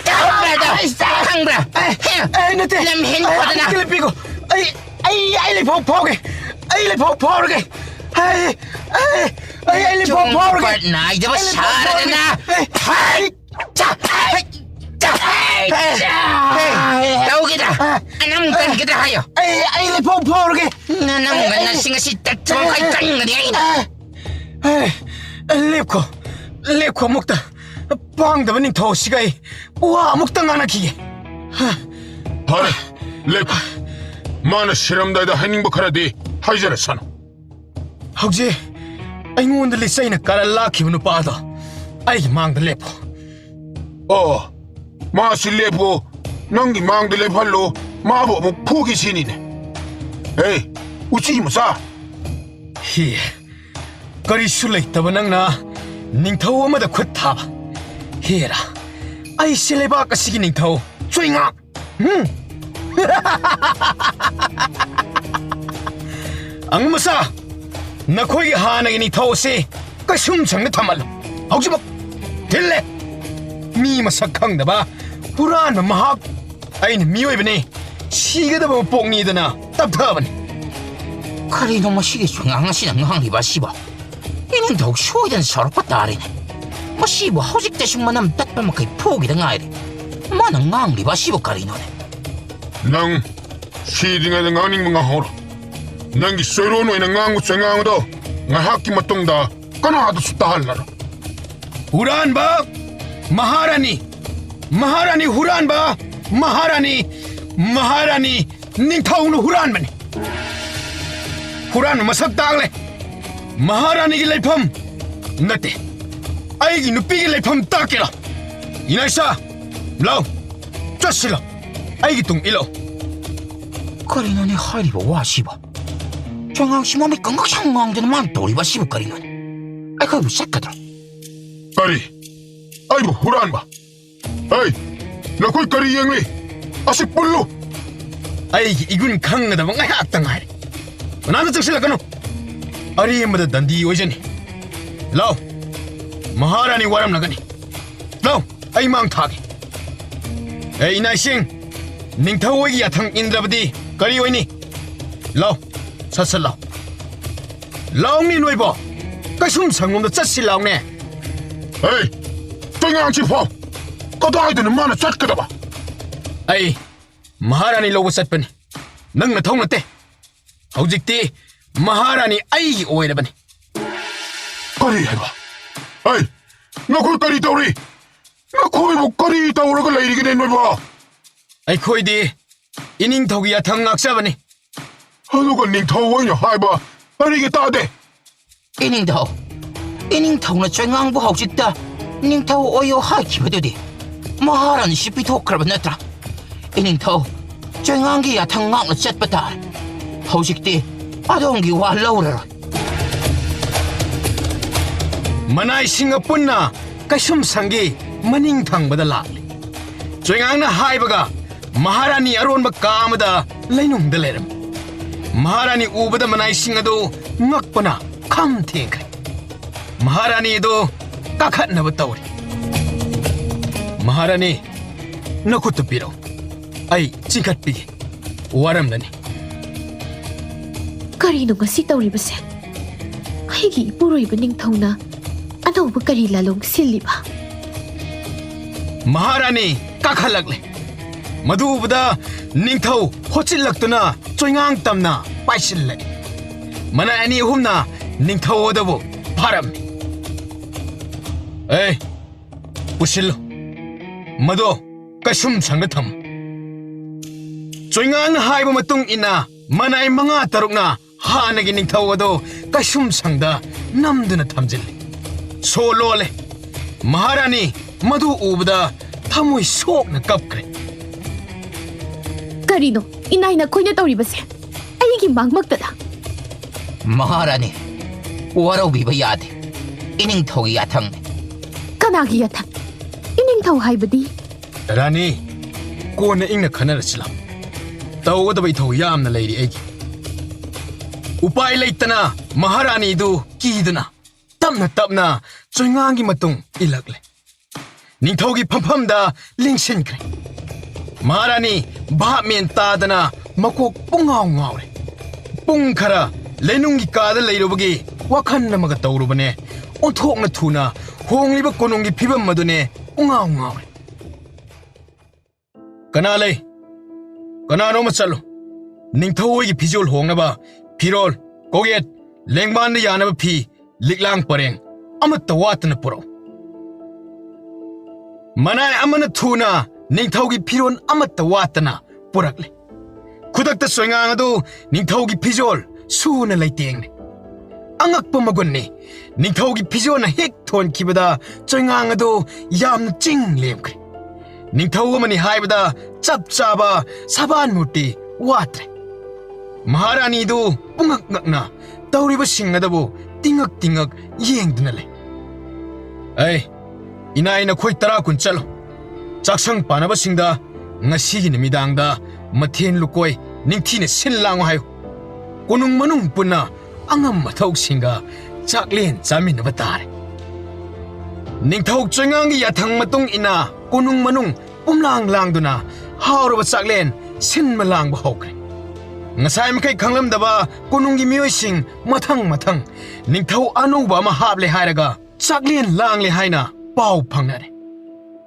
ꯈꯪꯕ꯭ꯔꯥ ꯑꯗꯣ? ꯑꯩ, ꯑꯩ, ꯈꯪꯕ꯭ꯔꯥ? ꯑꯩ, ꯍꯦ? ꯑꯩ ꯅꯠꯇꯦ꯫ ꯂꯝꯍꯦꯟ ꯑꯩ ꯈꯣꯠꯇꯅ꯫ ꯑꯝꯇ ꯂꯦꯞꯄꯤꯈꯣ꯫ ꯑꯩ, ꯑꯩ, ꯑꯩ ꯂꯩꯐꯥꯎ ꯐꯥꯎꯔꯒꯦ꯫ ꯑꯩ ꯂꯩꯐꯥꯎ ꯐꯥꯎꯔꯒꯦ꯫ ꯑꯩ, ꯑꯩ, ꯑꯩ, ꯑꯩ ꯂꯩꯐꯥꯎ ꯐꯥꯎꯔꯒꯦ꯫ ꯆꯨꯝꯕ ꯅꯥꯏꯗꯕ ꯑꯩ ꯂꯩꯐꯥꯎ ꯁꯥꯔꯗꯅ꯫ ꯐꯥꯎꯔꯒꯦ꯫ ꯍꯩ! ꯆꯥ! ꯍꯩ! ꯆꯥ! ꯍꯩ! ꯆꯥ! ꯍꯩ! ꯇꯧꯒꯗ꯭ꯔꯥ? ꯑꯅꯝ ꯀꯟꯒꯗ꯭ꯔꯥ ꯍꯥꯏꯌꯣ꯫ ꯑꯩ, ꯑꯩ ꯂꯩꯐꯥꯎ ꯐꯥꯎꯔꯒꯦ꯫ ꯅꯅꯝ ꯑꯩ, ꯑꯩ, ꯀꯟꯅꯁꯤꯡ ꯑꯁꯤ ꯇꯠꯊꯣꯛꯈꯩ ꯑꯩ, ꯀꯟꯒꯅꯤ ꯑꯩꯅ꯫ ꯑꯩ, ꯑꯩ, ꯂꯦꯞꯈꯣ꯫ ꯂꯦꯞꯈꯣ ꯑꯃꯨꯛꯇ꯫ ꯄꯥꯡꯗꯕ ꯅꯤꯡꯊꯧ ꯑꯁꯤꯒ ꯑꯩ ꯋꯥ ꯑꯃꯨꯛꯇ ꯉꯥꯡꯅꯈꯤꯒꯦ꯫ ꯐꯔꯦ, ꯂꯦꯞꯈꯣ꯫ ꯃꯥꯅ ꯁꯤꯔꯝꯗꯥꯏꯗ ꯍꯥꯏꯅꯤꯡꯕ ꯈꯔꯗꯤ ꯍꯥꯏꯖꯔꯁꯅꯨ꯫ ꯍꯧꯖꯤꯛ ꯑꯩꯉꯣꯟꯗ ꯂꯤꯆꯩꯅ ꯀꯥꯔꯟ ꯂꯥꯛꯈꯤꯕ ꯅꯨꯄꯥꯗꯣ ꯑꯩꯒꯤ ꯃꯥꯡꯗ ꯂꯦꯞꯄꯣ꯫ ꯑꯣ, ꯃꯥꯁꯤ ꯂꯦꯞꯄꯣ꯫ ꯅꯪꯒꯤ ꯃꯥꯡꯗ ꯂꯦꯞꯍꯜꯂꯣ꯫ ꯃꯥꯕꯨ ꯑꯃꯨꯛ ꯐꯨꯒꯦ ꯁꯤꯅꯤꯅꯦ꯫ ꯍꯦ, ꯎꯆꯤ ꯃꯆꯥ! ꯍꯤ, ꯀꯔꯤꯁꯨ ꯂꯩꯇꯕ ꯅꯪꯅ ꯅꯤꯡꯊꯧ ꯑꯃꯗ ꯈꯨꯠ ꯊꯥꯕ꯫ ꯍꯦꯔꯥ, ꯑꯩꯁꯦ ꯂꯩꯕꯥꯛ ꯑꯁꯤꯒꯤ ꯅꯤꯡꯊꯧ ꯆꯣꯏꯉꯥꯛ꯫ ꯍꯨꯝ꯫ ꯑꯉꯝꯕꯆꯥ, ꯅꯈꯣꯏꯒꯤ ꯍꯥꯟꯅꯒꯤ ꯅꯤꯡꯊꯧ ꯑꯁꯤ ꯀꯩꯁꯨꯝꯁꯪꯗ ꯊꯝꯍꯜꯂꯨ꯫ ꯍꯧꯖꯤꯛꯃꯛ ꯊꯤꯜꯂꯦ꯫ ꯃꯤ ꯃꯁꯛ ꯈꯪꯗꯕ ꯍꯨꯔꯥꯟꯕ ꯃꯍꯥꯛ꯫ ꯑꯩꯅ ꯃꯤꯑꯣꯏꯕꯅꯤ, ꯁꯤꯒꯗꯕ ꯃꯄꯣꯛꯅꯤꯗꯅ ꯇꯞꯊꯕꯅꯤ꯫ ꯀꯔꯤꯅꯣ ꯃꯁꯤꯒꯤ ꯆꯣꯏꯉꯥꯡ ꯑꯁꯤꯅ ꯉꯥꯡꯂꯤꯕ ꯑꯁꯤꯕꯣ? ꯏꯅꯤꯡꯊꯧ ꯁꯣꯏꯗꯅ ꯁꯥꯎꯔꯛꯄ ꯇꯥꯔꯦꯅꯦ꯫ ꯃꯁꯤꯕꯨ ꯍꯧꯖꯤꯛꯇꯁꯨ ꯃꯅꯝ ꯇꯠꯄ ꯃꯈꯩ ꯐꯨꯈꯤꯗ ꯉꯥꯏꯔꯦ꯫ ꯃꯥꯅ ꯉꯥꯡꯂꯤꯕ ꯑꯁꯤꯕꯨ ꯀꯔꯤꯅꯣꯅꯦ? ꯅꯪ ꯁꯤꯗ꯭ꯔꯤꯉꯩꯗ ꯉꯥꯡꯅꯤꯡꯕ ꯉꯥꯡꯍꯧꯔꯣ꯫ ꯅꯪꯒꯤ ꯆꯣꯏꯔꯣꯟ ꯑꯣꯏꯅ ꯉꯥꯡꯕ ꯆꯣꯏꯉꯥꯡꯗꯣ ꯉꯥꯏꯍꯥꯛꯀꯤ ꯃꯇꯨꯡꯗ ꯀꯅꯥꯗꯁꯨ ꯇꯥꯍꯜꯂꯔꯣꯏ꯫ ꯍꯨꯔꯥꯟꯕ! ꯃꯍꯥꯔꯥꯅꯤ! ꯃꯍꯥꯔꯥꯅꯤ ꯍꯨꯔꯥꯟꯕ! ꯃꯍꯥꯔꯥꯅꯤ! ꯃꯍꯥꯔꯥꯅꯤ! ꯅꯤꯡꯊꯧꯅ ꯍꯨꯔꯥꯟꯕꯅꯤ! ꯍꯨꯔꯥꯟꯕ ꯃꯁꯛ ꯇꯥꯛꯂꯦ! ꯃꯍꯥꯔꯥꯅꯤꯒꯤ ꯂꯩꯐꯝ ꯅꯠꯇꯦ, ꯑꯩꯒꯤ ꯅꯨꯄꯤꯒꯤ ꯂꯩꯐꯝ ꯇꯥꯛꯀꯦꯔꯣ? ꯏꯅꯥꯏꯁꯥ, ꯂꯥꯎ, ꯆꯠꯁꯤ ꯂꯥꯎ, ꯑꯩꯒꯤ ꯇꯨꯡ ꯏꯜꯂꯣ꯫ ꯀꯔꯤꯅꯣꯅꯦ ꯍꯥꯏꯔꯤꯕ ꯋꯥꯁꯤꯕꯣ? ꯆꯣꯏꯉꯥꯡꯁꯤ ꯃꯃꯤꯠ ꯀꯪꯒꯛ ꯁꯪ ꯉꯥꯡꯗꯅ ꯃꯥꯅ ꯇꯧꯔꯤꯕ ꯑꯁꯤꯕꯨ ꯀꯔꯤꯅꯣꯅꯦ? ꯑꯩꯈꯣꯏꯕꯨ ꯆꯠꯀꯗ꯭ꯔꯣ? ꯀꯔꯤ? ꯑꯩꯕꯨ ꯍꯨꯔꯥꯟꯕ? ꯑꯩ, ꯅꯈꯣꯏ ꯀꯔꯤ ꯌꯦꯡꯂꯤ? ꯑꯁꯤ ꯄꯨꯜꯂꯨ! ꯑꯩꯒꯤ ꯏꯒꯨꯟ ꯈꯪꯒꯗꯕ ꯉꯥꯏꯍꯥꯛꯇ ꯉꯥꯏꯔꯦ꯫ ꯀꯅꯥꯝꯇ ꯆꯪꯁꯤꯜꯂꯛꯀꯅꯨ꯫ ꯑꯔꯦꯝꯕꯗ ꯗꯟꯗꯤ ꯑꯣꯏꯖꯅꯤ꯫ ꯂꯥꯎ, ꯃꯍꯥꯔꯥꯅꯤ ꯋꯥꯔꯝꯂꯒꯅꯤ꯫ ꯂꯥꯎ, ꯑꯩ ꯃꯥꯡ ꯊꯥꯒꯦ꯫ ꯑꯦ, ꯏꯅꯥꯏꯁꯤꯡ, ꯅꯤꯡꯊꯧ ꯍꯣꯏꯒꯤ ꯌꯥꯊꯪ ꯏꯟꯗ꯭ꯔꯕꯗꯤ ꯀꯔꯤ ꯑꯣꯏꯅꯤ? ꯂꯥꯎ, ꯁꯠ ꯁꯠ ꯂꯥꯎ꯫ ꯂꯥꯎꯅꯤ ꯅꯣꯏꯕꯣ, ꯀꯩꯁꯨꯝ ꯁꯪꯂꯣꯝꯗ ꯆꯠꯁꯤ ꯂꯥꯎꯅꯦ꯫ ꯍꯦ, ꯆꯣꯏꯉꯥꯡꯁꯤ ꯐꯥꯎ꯫ ꯀꯗꯥꯏꯗꯅꯣ ꯃꯥꯅ ꯆꯠꯀꯗꯕ? ꯑꯩ ꯃꯍꯥꯔꯥꯅꯤ ꯂꯧꯕ ꯆꯠꯄꯅꯤ꯫ ꯅꯪ ꯅꯊꯧ ꯅꯠꯇꯦ꯫ ꯍꯧꯖꯤꯛꯇꯤ ꯃꯍꯥꯔꯥꯅꯤ ꯑꯩꯒꯤ ꯑꯣꯏꯔꯕꯅꯤ꯫ ꯀꯔꯤ ꯍꯥꯏꯕ? ꯑꯩ, ꯅꯈꯣꯏ ꯀꯔꯤ ꯇꯧꯔꯤ? ꯅꯈꯣꯏꯕꯨ ꯀꯔꯤ ꯇꯧꯔꯒ ꯂꯩꯔꯤꯒꯦꯅꯦ ꯅꯣꯏꯕꯣ? ꯑꯩꯈꯣꯏꯗꯤ ꯏꯅꯤꯡꯊꯧꯒꯤ ꯌꯥꯊꯪ ꯉꯥꯛꯆꯕꯅꯤ꯫ ꯑꯗꯨꯒ ꯅꯤꯡꯊꯧ ꯑꯣꯏꯅ ꯍꯥꯏꯕ ꯀꯔꯤꯒꯤ ꯇꯥꯗꯦ? ꯏꯅꯤꯡꯊꯧ, ꯏꯅꯤꯡꯊꯧꯅ ꯆꯣꯏꯉꯥꯡꯕꯨ ꯍꯧꯖꯤꯛꯇ ꯅꯤꯡꯊꯧ ꯑꯣꯏꯌꯣ ꯍꯥꯏꯈꯤꯕꯗꯨꯗꯤ ꯃꯍꯥꯔꯥꯅꯤꯁꯤ ꯄꯤꯊꯣꯛꯈ꯭ꯔꯕ ꯅꯠꯇ꯭ꯔꯥ? ꯏꯅꯤꯡꯊꯧ, ꯆꯣꯏꯉꯥꯡꯒꯤ ꯌꯥꯊꯪ ꯉꯥꯛꯅ ꯆꯠꯄ ꯇꯥꯔꯦ꯫ ꯍꯧꯖꯤꯛꯇꯤ ꯑꯗꯣꯝꯒꯤ ꯋꯥ ꯂꯧꯔꯔꯣꯏ꯫ ꯃꯅꯥꯏꯁꯤꯡ ꯑꯄꯨꯟꯅ ꯀꯩꯁꯨꯝꯁꯪꯒꯤ ꯃꯅꯤꯡ ꯊꯪꯕꯗ ꯂꯥꯛꯂꯤ꯫ ꯆꯣꯏꯉꯥꯡꯅ ꯍꯥꯏꯕꯒ ꯃꯍꯥꯔꯥꯅꯤ ꯑꯔꯣꯟꯕ ꯀꯥ ꯑꯃꯗ ꯂꯩꯅꯨꯡꯗ ꯂꯩꯔꯝꯃꯤ꯫ ꯃꯍꯥꯔꯥꯅꯤ ꯎꯕꯗ ꯃꯅꯥꯏꯁꯤꯡ ꯑꯗꯨ ꯉꯛꯄꯅ ꯈꯝ ꯊꯦꯡꯈ꯭ꯔꯦ꯫ ꯃꯍꯥꯔꯥꯅꯤ ꯑꯗꯨ ꯀꯥꯈꯠꯅꯕ ꯇꯧꯔꯤ꯫ ꯃꯍꯥꯔꯥꯅꯤ, ꯅꯈꯨꯠꯇꯨ ꯄꯤꯔꯛꯎ꯫ ꯑꯩ ꯆꯤꯡꯈꯠꯄꯤꯒꯦ꯫ ꯋꯥꯔꯝꯂꯅꯤ꯫ ꯀꯔꯤꯅꯣ ꯉꯁꯤ ꯇꯧꯔꯤꯕꯁꯦ? ꯑꯩꯒꯤ ꯏꯄꯨꯔꯣꯏꯕ ꯅꯤꯡꯊꯧꯅ ꯑꯅꯧꯕ ꯀꯔꯤ ꯂꯥꯂꯣꯡ ꯁꯤꯜꯂꯤꯕ? ꯃꯍꯥꯔꯥꯅꯤ ꯀꯥꯈꯠꯂꯛꯂꯦ꯫ ꯃꯗꯨ ꯎꯕꯗ ꯅꯤꯡꯊꯧ ꯍꯣꯠꯆꯤꯜꯂꯛꯇꯨꯅ ꯆꯣꯏꯉꯥꯡ ꯇꯝꯅ ꯄꯥꯏꯁꯤꯜꯂꯦ꯫ ꯃꯅꯥꯏ ꯑꯅꯤ ꯑꯍꯨꯝꯅ ꯅꯤꯡꯊꯧ ꯑꯗꯨꯕꯨ ꯐꯥꯔꯝꯃꯤ꯫ "ꯑꯦ, ꯄꯨꯁꯤꯜꯂꯨ, ꯃꯗꯣ ꯀꯩꯁꯨꯝ ꯁꯪꯗ ꯊꯝꯃꯨ꯫" ꯆꯣꯏꯉꯥꯡꯅ ꯍꯥꯏꯕ ꯃꯇꯨꯡ ꯏꯟꯅ ꯃꯅꯥꯏ ꯃꯉꯥ ꯇꯔꯨꯛꯅ ꯍꯥꯟꯅꯒꯤ ꯅꯤꯡꯊꯧ ꯑꯗꯣ ꯀꯩꯁꯨꯝ ꯁꯪꯗ ꯅꯝꯗꯨꯅ ꯊꯝꯖꯤꯜꯂꯤ꯫ ꯁꯣ ꯂꯣꯜꯂꯦ꯫ ꯃꯍꯥꯔꯥꯅꯤ ꯃꯗꯨ ꯎꯕꯗ ꯊꯃꯣꯏ ꯁꯣꯛꯅ ꯀꯞꯈ꯭ꯔꯦ꯫ "ꯀꯔꯤꯅꯣ ꯏꯅꯥꯏ ꯅꯈꯣꯏꯅ ꯇꯧꯔꯤꯕꯁꯦ? ꯑꯩꯒꯤ ꯃꯥꯡꯃꯛꯇꯗ!" "ꯃꯍꯥꯔꯥꯅꯤ, ꯋꯥꯔꯧꯕꯤꯕ ꯌꯥꯗꯦ꯫ ꯏꯅꯤꯡꯊꯧꯒꯤ ꯌꯥꯊꯪꯅꯤ꯫" "ꯀꯅꯥꯒꯤ ꯌꯥꯊꯪ? ꯏꯅꯤꯡꯊꯧ ꯍꯥꯏꯕꯗꯤ?" "ꯔꯥꯅꯤ, ꯀꯣꯟꯅ ꯏꯪꯅ ꯈꯟꯅꯔꯁꯤ ꯂꯥꯎ꯫ ꯇꯧꯒꯗꯕ ꯏꯊꯧ ꯌꯥꯝꯅ ꯂꯩꯔꯤ ꯑꯩꯒꯤ꯫" ꯎꯄꯥꯏ ꯂꯩꯇꯅ ꯃꯍꯥꯔꯥꯅꯤꯗꯨ ꯀꯤꯗꯨꯅ ꯇꯞꯅ ꯇꯞꯅ ꯆꯣꯏꯉꯥꯡꯒꯤ ꯃꯇꯨꯡ ꯏꯜꯂꯛꯂꯦ꯫ ꯅꯤꯡꯊꯧꯒꯤ ꯐꯝꯐꯝꯗ ꯂꯦꯡꯁꯤꯟꯈ꯭ꯔꯦ꯫ ꯃꯍꯥꯔꯥꯅꯤ ꯚꯥꯞ ꯃꯦꯟ ꯇꯥꯗꯅ ꯃꯀꯣꯛ ꯄꯨꯡꯉꯥꯎ ꯉꯥꯎꯔꯦ꯫ ꯄꯨꯡ ꯈꯔ ꯂꯩꯅꯨꯡꯒꯤ ꯀꯥꯗ ꯂꯩꯔꯨꯕꯒꯤ ꯋꯥꯈꯜ ꯑꯃꯒ ꯇꯧꯔꯨꯕꯅꯦ꯫ ꯑꯣꯟꯊꯣꯛꯅ ꯊꯨꯅ ꯍꯣꯡꯂꯤꯕ ꯀꯣꯅꯨꯡꯒꯤ ꯐꯤꯕꯝ ꯑꯗꯨꯅꯦ ꯄꯨꯡꯉꯥꯎ ꯉꯥꯎꯔꯦ꯫ "ꯀꯅꯥ ꯂꯩ? ꯀꯅꯥꯅꯣ ꯑꯃ ꯆꯠꯂꯨ꯫ ꯅꯤꯡꯊꯧ ꯍꯣꯏꯒꯤ ꯐꯤꯖꯣꯜ ꯍꯣꯡꯅꯕ ꯐꯤꯔꯣꯜ, ꯀꯣꯛꯌꯦꯠ, ꯂꯦꯡꯕꯥꯟꯗ ꯌꯥꯅꯕ ꯐꯤ, ꯂꯤꯛꯂꯥꯡ ꯄꯔꯦꯡ ꯑꯃꯠꯇ ꯋꯥꯠꯇꯅ ꯄꯨꯔꯛꯎ꯫" ꯃꯅꯥꯏ ꯑꯃꯅ ꯊꯨꯅ ꯅꯤꯡꯊꯧꯒꯤ ꯐꯤꯔꯣꯜ ꯑꯃꯠꯇ ꯋꯥꯠꯇꯅ ꯄꯨꯔꯛꯂꯦ꯫ ꯈꯨꯗꯛꯇ ꯆꯣꯏꯉꯥꯡ ꯑꯗꯨ ꯅꯤꯡꯊꯧꯒꯤ ꯐꯤꯖꯣꯜ ꯁꯨꯅ ꯂꯩꯇꯦꯡꯂꯦ꯫ ꯑꯉꯛꯄ ꯃꯒꯨꯟꯅꯤ꯫ ꯅꯤꯡꯊꯧꯒꯤ ꯐꯤꯖꯣꯜꯅ ꯍꯦꯛ ꯊꯣꯟꯈꯤꯕꯗ ꯆꯣꯏꯉꯥꯡ ꯑꯗꯨ ꯌꯥꯝꯅ ꯆꯤꯡ ꯂꯦꯝꯈ꯭ꯔꯦ꯫ ꯅꯤꯡꯊꯧ ꯑꯃꯅꯤ ꯍꯥꯏꯕꯗ ꯆꯞ ꯆꯥꯕ ꯁꯕꯥꯟ ꯃꯨꯔꯇꯤ ꯋꯥꯠꯇ꯭ꯔꯦ꯫ ꯃꯍꯥꯔꯥꯅꯤꯗꯨ ꯄꯨꯡꯉꯛ ꯉꯛꯅ ꯇꯧꯔꯤꯕꯁꯤꯡ ꯑꯗꯨꯕꯨ ꯇꯤꯡꯉꯛ ꯇꯤꯡꯉꯛ ꯌꯦꯡꯗꯨꯅ ꯂꯩ꯫ "ꯑꯩ, ꯏꯅꯥꯏ ꯅꯈꯣꯏ ꯇꯔꯥ ꯀꯨꯟ ꯆꯠꯂꯣ꯫ ꯆꯥꯛꯁꯪ ꯄꯥꯟꯅꯕꯁꯤꯡꯗ ꯉꯁꯤꯒꯤ ꯅꯨꯃꯤꯗꯥꯡꯗ ꯃꯊꯦꯜ ꯂꯨꯀꯣꯏ ꯅꯤꯡꯊꯤꯅ ꯁꯤꯜ ꯂꯥꯡꯉꯨ ꯍꯥꯏꯌꯨ꯫ ꯀꯣꯅꯨꯡ ꯃꯅꯨꯡ ꯄꯨꯟꯅ ꯑꯉꯝ ꯑꯊꯧꯁꯤꯡꯒ ꯆꯥꯛꯂꯦꯟ ꯆꯥꯃꯤꯟꯅꯕ ꯇꯥꯔꯦ꯫" ꯅꯤꯡꯊꯧ ꯆꯣꯏꯉꯥꯡꯒꯤ ꯌꯥꯊꯪ ꯃꯇꯨꯡ ꯏꯟꯅ ꯀꯣꯅꯨꯡ ꯃꯅꯨꯡ ꯄꯨꯝꯂꯥꯡ ꯂꯥꯡꯗꯨꯅ ꯍꯥꯎꯔꯕ ꯆꯥꯛꯂꯦꯟ ꯁꯤꯟꯕ ꯂꯥꯡꯕ ꯍꯧꯈ꯭ꯔꯦ꯫ ꯉꯁꯥꯏ ꯃꯈꯩ ꯈꯪꯂꯝꯗꯕ ꯀꯣꯅꯨꯡꯒꯤ ꯃꯤꯑꯣꯏꯁꯤꯡ ꯃꯊꯪ ꯃꯊꯪ ꯅꯤꯡꯊꯧ ꯑꯅꯧꯕ ꯑꯃ ꯍꯥꯞꯂꯦ ꯍꯥꯏꯔꯒ ꯆꯥꯛꯂꯦꯟ ꯂꯥꯡꯂꯦ ꯍꯥꯏꯅ ꯄꯥꯎ ꯐꯪꯅꯔꯦ꯫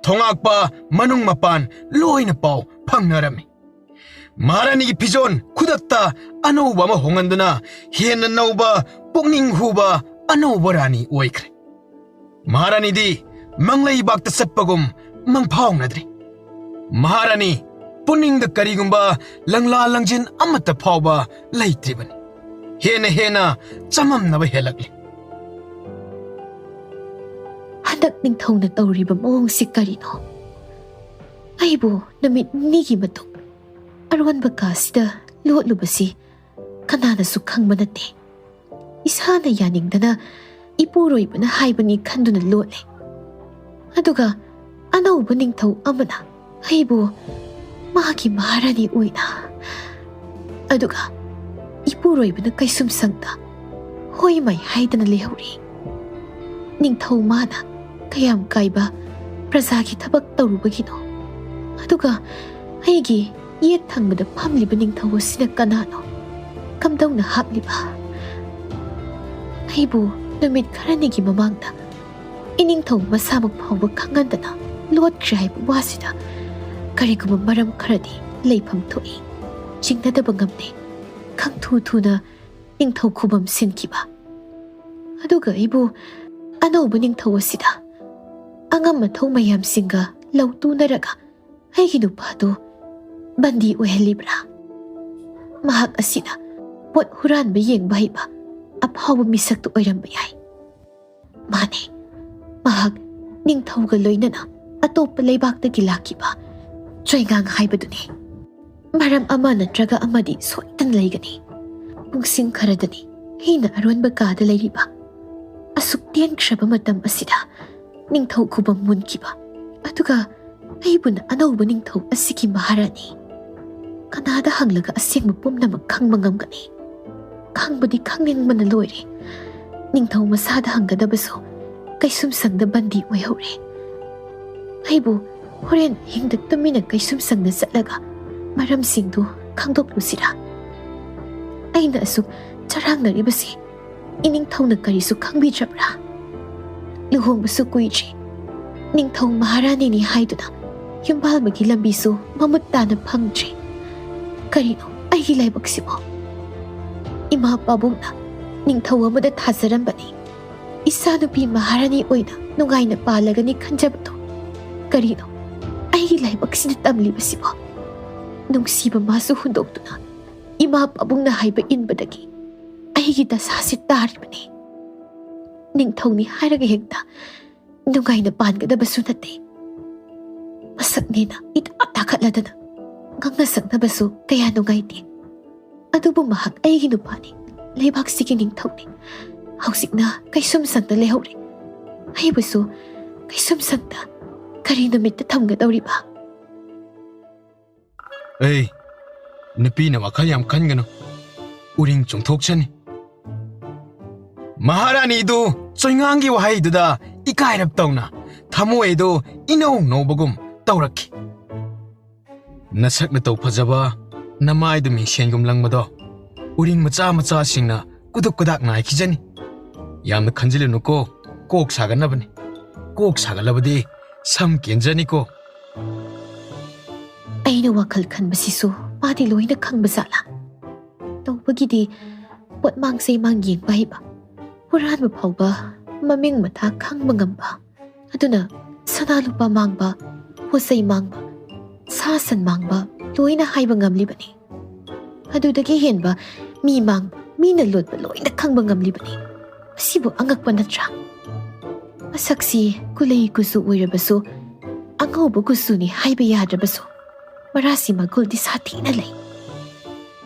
ꯊꯣꯉꯥꯛꯄ ꯃꯅꯨꯡ ꯃꯄꯥꯟ ꯂꯣꯏꯅ ꯄꯥꯎ ꯐꯪꯅꯔꯝꯃꯤ꯫ ꯃꯍꯥꯔꯥꯅꯤꯒꯤ ꯐꯤꯖꯣꯜ ꯈꯨꯗꯛꯇ ꯑꯅꯧꯕ ꯑꯃ ꯍꯣꯡꯍꯟꯗꯨꯅ ꯍꯦꯟꯅ ꯅꯧꯕ, ꯄꯨꯛꯅꯤꯡ ꯍꯨꯕ ꯑꯅꯧꯕ ꯔꯥꯅꯤ ꯑꯣꯏꯈ꯭ꯔꯦ꯫ ꯃꯍꯥꯔꯥꯅꯤꯗꯤ ꯃꯪꯂꯩꯕꯥꯛꯇ ꯆꯠꯄꯒꯨꯝ ꯃꯪꯐꯥꯎꯅꯗ꯭ꯔꯦ꯫ ꯃꯍꯥꯔꯥꯅꯤ ꯄꯨꯛꯅꯤꯡꯗ ꯀꯔꯤꯒꯨꯝꯕ ꯂꯪꯂꯥ ꯂꯪꯖꯤꯟ ꯑꯃꯠꯇ ꯐꯥꯎꯕ ꯂꯩꯇ꯭ꯔꯤꯕꯅꯤ꯫ ꯍꯦꯟꯅ ꯍꯦꯟꯅ ꯆꯃꯝꯅꯕ ꯍꯦꯜꯂꯛꯂꯤ꯫ ꯍꯟꯗꯛ ꯅꯤꯡꯊꯧꯅ ꯇꯧꯔꯤꯕ ꯃꯑꯣꯡꯁꯤ ꯀꯔꯤꯅꯣ? ꯑꯩꯕꯨ ꯅꯨꯃꯤꯠ ꯅꯤꯅꯤꯒꯤ ꯃꯇꯨꯡ ꯑꯔꯣꯟꯕ ꯀꯥꯁꯤꯗ ꯂꯣꯠꯂꯨꯕꯁꯤ ꯀꯅꯥꯅꯁꯨ ꯈꯪꯕ ꯅꯠꯇꯦ꯫ ꯏꯁꯥꯅ ꯌꯥꯅꯤꯡꯗꯅ ꯏꯄꯨꯔꯣꯏꯕꯅ ꯍꯥꯏꯕꯅꯤ ꯈꯟꯗꯨꯅ ꯂꯣꯠꯂꯦ꯫ ꯑꯗꯨꯒ ꯑꯅꯧꯕ ꯅꯤꯡꯊꯧ ꯑꯃꯅ ꯑꯩꯕꯨ ꯃꯥꯒꯤ ꯃꯍꯥꯔꯥꯅꯤ ꯑꯣꯏꯅ, ꯑꯗꯨꯒ ꯏꯄꯨꯔꯣꯏꯕꯅ ꯀꯩꯁꯨꯝꯁꯪꯗ ꯍꯣꯏ ꯃꯥꯏ ꯍꯥꯏꯗꯅ ꯂꯩꯍꯧꯔꯤ꯫ ꯅꯤꯡꯊꯧ ꯃꯥꯅ ꯀꯌꯥꯝ ꯀꯥꯏꯕ ꯄ꯭ꯔꯖꯥꯒꯤ ꯊꯕꯛ ꯇꯧꯔꯨꯕꯒꯤꯅꯣ? ꯑꯗꯨꯒ ꯑꯩꯒꯤ ꯌꯦꯠ ꯊꯪꯕꯗ ꯐꯝꯂꯤꯕ ꯅꯤꯡꯊꯧ ꯑꯁꯤꯅ ꯀꯅꯥꯅꯣ? ꯀꯝꯗꯧꯅ ꯍꯥꯞꯂꯤꯕ? ꯑꯩꯕꯨ ꯅꯨꯃꯤꯠ ꯈꯔꯅꯤꯒꯤ ꯃꯃꯥꯡꯗ ꯏꯅꯤꯡꯊꯧ ꯃꯁꯥꯃꯛ ꯐꯥꯎꯕ ꯈꯪꯍꯟꯗꯅ ꯂꯣꯠꯈ꯭ꯔꯦ ꯍꯥꯏꯕ ꯋꯥꯁꯤꯗ ꯀꯔꯤꯒꯨꯝꯕ ꯃꯔꯝ ꯈꯔꯗꯤ ꯂꯩꯐꯝ ꯊꯣꯛꯏ꯫ ꯆꯤꯡꯅꯗꯕ ꯉꯝꯗꯦ꯫ ꯈꯪꯊꯨ ꯊꯨꯅ ꯅꯤꯡꯊꯧ ꯈꯨꯕꯝ ꯁꯤꯟꯈꯤꯕ꯫ ꯑꯗꯨꯒ ꯑꯩꯕꯨ ꯑꯅꯧꯕ ꯅꯤꯡꯊꯧ ꯑꯁꯤꯗ ꯑꯉꯝ ꯑꯊꯧ ꯃꯌꯥꯝꯁꯤꯡꯒ ꯂꯧ ꯇꯨꯅꯔꯒ ꯑꯩꯒꯤ ꯅꯨꯄꯥꯗꯨ ꯕꯟꯗꯤ ꯑꯣꯏꯍꯜꯂꯤꯕ꯭ꯔꯥ? ꯃꯍꯥꯛ ꯑꯁꯤꯅ ꯄꯣꯠ ꯍꯨꯔꯥꯟꯕ ꯌꯦꯡꯕ ꯍꯩꯕ ꯑꯐꯥꯎꯕ ꯃꯤꯁꯛꯇꯨ ꯑꯣꯏꯔꯝꯕ ꯌꯥꯏ꯫ ꯃꯥꯅꯦ, ꯃꯍꯥꯛ ꯅꯤꯡꯊꯧꯒ ꯂꯣꯏꯅꯅ ꯑꯇꯣꯞꯄ ꯂꯩꯕꯥꯛꯇꯒꯤ ꯂꯥꯛꯈꯤꯕ ꯆꯣꯏꯉꯥꯡ ꯍꯥꯏꯕꯗꯨꯅꯤ꯫ ꯃꯔꯝ ꯑꯃ ꯅꯠꯇ꯭ꯔꯒ ꯑꯃꯗꯤ ꯁꯣꯏꯗꯅ ꯂꯩꯒꯅꯤ꯫ ꯄꯨꯡꯁꯤꯡ ꯈꯔꯗꯅꯤ ꯑꯩꯅ ꯑꯔꯣꯟꯕ ꯀꯥꯗ ꯂꯩꯔꯤꯕ꯫ ꯑꯁꯨꯛ ꯇꯦꯟꯈ꯭ꯔꯕ ꯃꯇꯝ ꯑꯁꯤꯗ ꯅꯤꯡꯊꯧ ꯈꯨꯕꯝ ꯃꯨꯟꯈꯤꯕ, ꯑꯗꯨꯒ ꯑꯩꯕꯨꯅ ꯑꯅꯧꯕ ꯅꯤꯡꯊꯧ ꯑꯁꯤꯒꯤ ꯃꯍꯥꯔꯥꯅꯤ꯫ ꯀꯅꯥꯗ ꯍꯪꯂꯒ ꯑꯁꯦꯡꯕ ꯄꯨꯝꯅꯃꯛ ꯈꯪꯕ ꯉꯝꯒꯅꯤ? ꯈꯪꯕꯗꯤ ꯈꯪꯅꯤꯡꯕꯅ ꯂꯣꯏꯔꯦ꯫ ꯅꯤꯡꯊꯧ ꯃꯁꯥꯗ ꯍꯪꯒꯗꯕꯁꯨ ꯀꯩꯁꯨꯝꯁꯪꯗ ꯕꯟꯗꯤ ꯑꯣꯏꯍꯧꯔꯦ꯫ ꯑꯩꯕꯨ ꯍꯣꯔꯦꯟ ꯑꯍꯤꯡꯗ ꯇꯨꯃꯤꯟꯅ ꯀꯩꯁꯨꯝꯁꯪꯗ ꯆꯠꯂꯒ ꯃꯔꯝꯁꯤꯡꯗꯨ ꯈꯪꯗꯣꯛꯂꯨꯁꯤꯔꯥ? ꯑꯩꯅ ꯑꯁꯨꯛ ꯆꯔꯥꯡꯅꯔꯤꯕꯁꯤ ꯏꯅꯤꯡꯊꯧꯅ ꯀꯔꯤꯁꯨ ꯈꯪꯕꯤꯗ꯭ꯔꯕ꯭ꯔꯥ? ꯂꯨꯍꯣꯡꯕꯁꯨ ꯀꯨꯏꯗ꯭ꯔꯤ꯫ ꯅꯤꯡꯊꯧ ꯃꯍꯥꯔꯥꯅꯤꯅꯤ ꯍꯥꯏꯗꯨꯅ ꯌꯨꯝꯕꯥꯜꯕꯒꯤ ꯂꯝꯕꯤꯁꯨ ꯃꯃꯨꯠ ꯇꯥꯅ ꯐꯪꯗ꯭ꯔꯤ꯫ ꯀꯔꯤꯅꯣ ꯑꯩꯒꯤ ꯂꯥꯏꯕꯛꯁꯤꯕꯣ? ꯏꯃꯥ ꯄꯥꯕꯨꯡꯅ ꯅꯤꯡꯊꯧ ꯑꯃꯗ ꯊꯥꯖꯔꯝꯕꯅꯤ꯫ ꯏꯆꯥꯅꯨꯄꯤ ꯃꯍꯥꯔꯥꯅꯤ ꯑꯣꯏꯅ ꯅꯨꯡꯉꯥꯏꯅ ꯄꯥꯜꯂꯒꯅꯤ ꯈꯟꯖꯕꯗꯣ꯫ ꯀꯔꯤꯅꯣ ꯑꯩꯒꯤ ꯂꯥꯏꯕꯛꯁꯤꯅ ꯇꯝꯂꯤꯕꯁꯤꯕꯣ? ꯅꯨꯡꯁꯤꯕ ꯃꯥꯁꯨ ꯍꯨꯟꯗꯣꯛꯇꯨꯅ ꯏꯃꯥ ꯄꯥꯕꯨꯡꯅ ꯍꯥꯏꯕ ꯏꯟꯕꯗꯒꯤ ꯑꯩꯒꯤ ꯗꯁꯥꯁꯤ ꯇꯥꯔꯤꯕꯅꯤ꯫ ꯅꯤꯡꯊꯧꯅꯤ ꯍꯥꯏꯔꯒ ꯍꯦꯛꯇ ꯅꯨꯡꯉꯥꯏꯅ ꯄꯥꯟꯒꯗꯕꯁꯨ ꯅꯠꯇꯦ꯫ ꯃꯁꯛꯅꯦꯅ ꯏꯇꯥ ꯇꯥꯈꯠꯂꯗꯅ ꯉꯥꯡꯅ ꯁꯛꯅꯕꯁꯨ ꯀꯌꯥ ꯅꯨꯡꯉꯥꯏꯇꯦ꯫ ꯑꯗꯨꯕꯨ ꯃꯍꯥꯛ ꯑꯩꯒꯤ ꯅꯨꯄꯥꯅꯤ, ꯂꯩꯕꯥꯛꯁꯤꯒꯤ ꯅꯤꯡꯊꯧꯅꯤ꯫ ꯍꯧꯖꯤꯛꯅ ꯀꯩꯁꯨꯝꯁꯪꯗ ꯂꯩꯍꯧꯔꯦ꯫ ꯑꯩꯕꯨꯁꯨ ꯀꯩꯁꯨꯝꯁꯪꯗ ꯀꯔꯤ ꯅꯨꯃꯤꯠꯇ ꯊꯝꯒꯗꯧꯔꯤꯕ? ꯑꯩ, ꯅꯨꯄꯤꯅ ꯋꯥꯈꯜ ꯌꯥꯝ ꯈꯟꯒꯅꯨ, ꯎꯔꯤꯡ ꯆꯨꯡꯊꯣꯛꯆꯅꯤ꯫ ꯃꯍꯥꯔꯥꯅꯤꯗꯨ ꯆꯣꯏꯉꯥꯡꯒꯤ ꯋꯥꯍꯩꯗꯨꯗ ꯏꯀꯥꯏꯔꯞ ꯇꯧꯅ ꯊꯃꯣꯏ ꯑꯗꯨ ꯏꯅꯧ ꯅꯧꯕꯒꯨꯝ ꯇꯧꯔꯛꯈꯤ꯫ ꯅꯁꯛ ꯅꯇꯧ ꯐꯖꯕ, ꯅꯃꯥꯏꯗꯨ ꯃꯤꯡꯁꯦꯟꯒꯨꯝ ꯂꯪꯕꯗꯣ ꯎꯔꯤꯡ ꯃꯆꯥ ꯃꯆꯥꯁꯤꯡꯅ ꯀꯨꯗꯨꯛ ꯀꯨꯗꯥꯛ ꯅꯥꯏꯈꯤꯖꯅꯤ꯫ ꯌꯥꯝꯅ ꯈꯟꯖꯤꯜꯂꯨꯅꯨꯀꯣ, ꯀꯣꯛ ꯁꯥꯒꯠꯅꯕꯅꯤ꯫ ꯀꯣꯛ ꯁꯥꯒꯠꯂꯕꯗꯤ ꯁꯝ ꯀꯦꯟꯖꯅꯤꯀꯣ꯫ ꯑꯩꯅ ꯋꯥꯈꯜ ꯈꯟꯕꯁꯤꯁꯨ ꯃꯥꯗꯤ ꯂꯣꯏꯅ ꯈꯪꯕ ꯖꯥꯠꯂꯥ? ꯇꯧꯕꯒꯤꯗꯤ ꯄꯣꯠꯃꯥꯡ ꯆꯩꯃꯥꯡ ꯌꯦꯡꯕ ꯍꯩꯕ, ꯍꯨꯔꯥꯟꯕ ꯐꯥꯎꯕ ꯃꯃꯤꯡ ꯃꯊꯥ ꯈꯪꯕ ꯉꯝꯕ, ꯑꯗꯨꯅ ꯁꯅꯥ ꯂꯨꯄꯥ ꯃꯥꯡꯕ, ꯄꯣꯠ ꯆꯩ ꯃꯥꯡꯕ, ꯁꯥ ꯁꯟ ꯃꯥꯡꯕ ꯂꯣꯏꯅ ꯍꯥꯏꯕ ꯉꯝꯂꯤꯕꯅꯤ꯫ ꯑꯗꯨꯗꯒꯤ ꯍꯦꯟꯕ ꯃꯤ ꯃꯥꯡꯕ, ꯃꯤꯅ ꯂꯣꯠꯄ ꯂꯣꯏꯅ ꯈꯪꯕ ꯉꯝꯂꯤꯕꯅꯤ꯫ ꯃꯁꯤꯕꯨ ꯑꯉꯛꯄ ꯅꯠꯇ꯭ꯔꯥ? ꯃꯁꯛꯁꯤ ꯀꯨꯂꯩ ꯀꯨꯆꯨ ꯑꯣꯏꯔꯕꯁꯨ, ꯑꯉꯧꯕ ꯀꯨꯆꯨꯅꯤ ꯍꯥꯏꯕ ꯌꯥꯗ꯭ꯔꯕꯁꯨ, ꯃꯔꯥꯁꯤ ꯃꯒꯨꯜꯗꯤ ꯁꯥꯊꯤꯅ ꯂꯩ꯫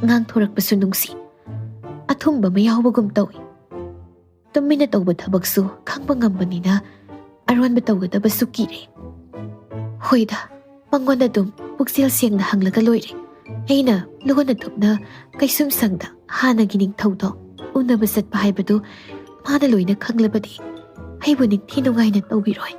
ꯉꯥꯡꯊꯣꯔꯛꯄꯁꯨ ꯅꯨꯡꯁꯤ, ꯑꯊꯨꯝꯕ ꯑꯃ ꯌꯥꯎꯕꯒꯨꯝ ꯇꯧꯏ꯫ ꯇꯨꯃꯤꯟꯅ ꯇꯧꯕ ꯊꯕꯛꯁꯨ ꯈꯪꯕ ꯉꯝꯕꯅꯤꯅ ꯑꯔꯣꯟꯕ ꯇꯧꯒꯗꯕꯁꯨ ꯀꯤꯔꯦ꯫ ꯍꯣꯏꯗ, ꯃꯉꯣꯟꯗ ꯑꯗꯨꯝ ꯄꯨꯛꯆꯦꯜ ꯁꯦꯡꯅ ꯍꯪꯂꯒ ꯂꯣꯏꯔꯦ꯫ ꯑꯩꯅ ꯂꯣꯟꯅ ꯊꯨꯞꯅ ꯀꯩꯁꯨꯝꯁꯪꯗ ꯍꯥꯟꯅꯒꯤ ꯅꯤꯡꯊꯧꯗꯣ ꯎꯅꯕ ꯆꯠꯄ ꯍꯥꯏꯕꯗꯨ ꯃꯥꯅ ꯂꯣꯏꯅ ꯈꯪꯂꯕꯗꯤ ꯑꯩꯕꯨ ꯅꯤꯡꯊꯤ ꯅꯨꯡꯉꯥꯏꯅ ꯇꯧꯕꯤꯔꯣꯏ꯫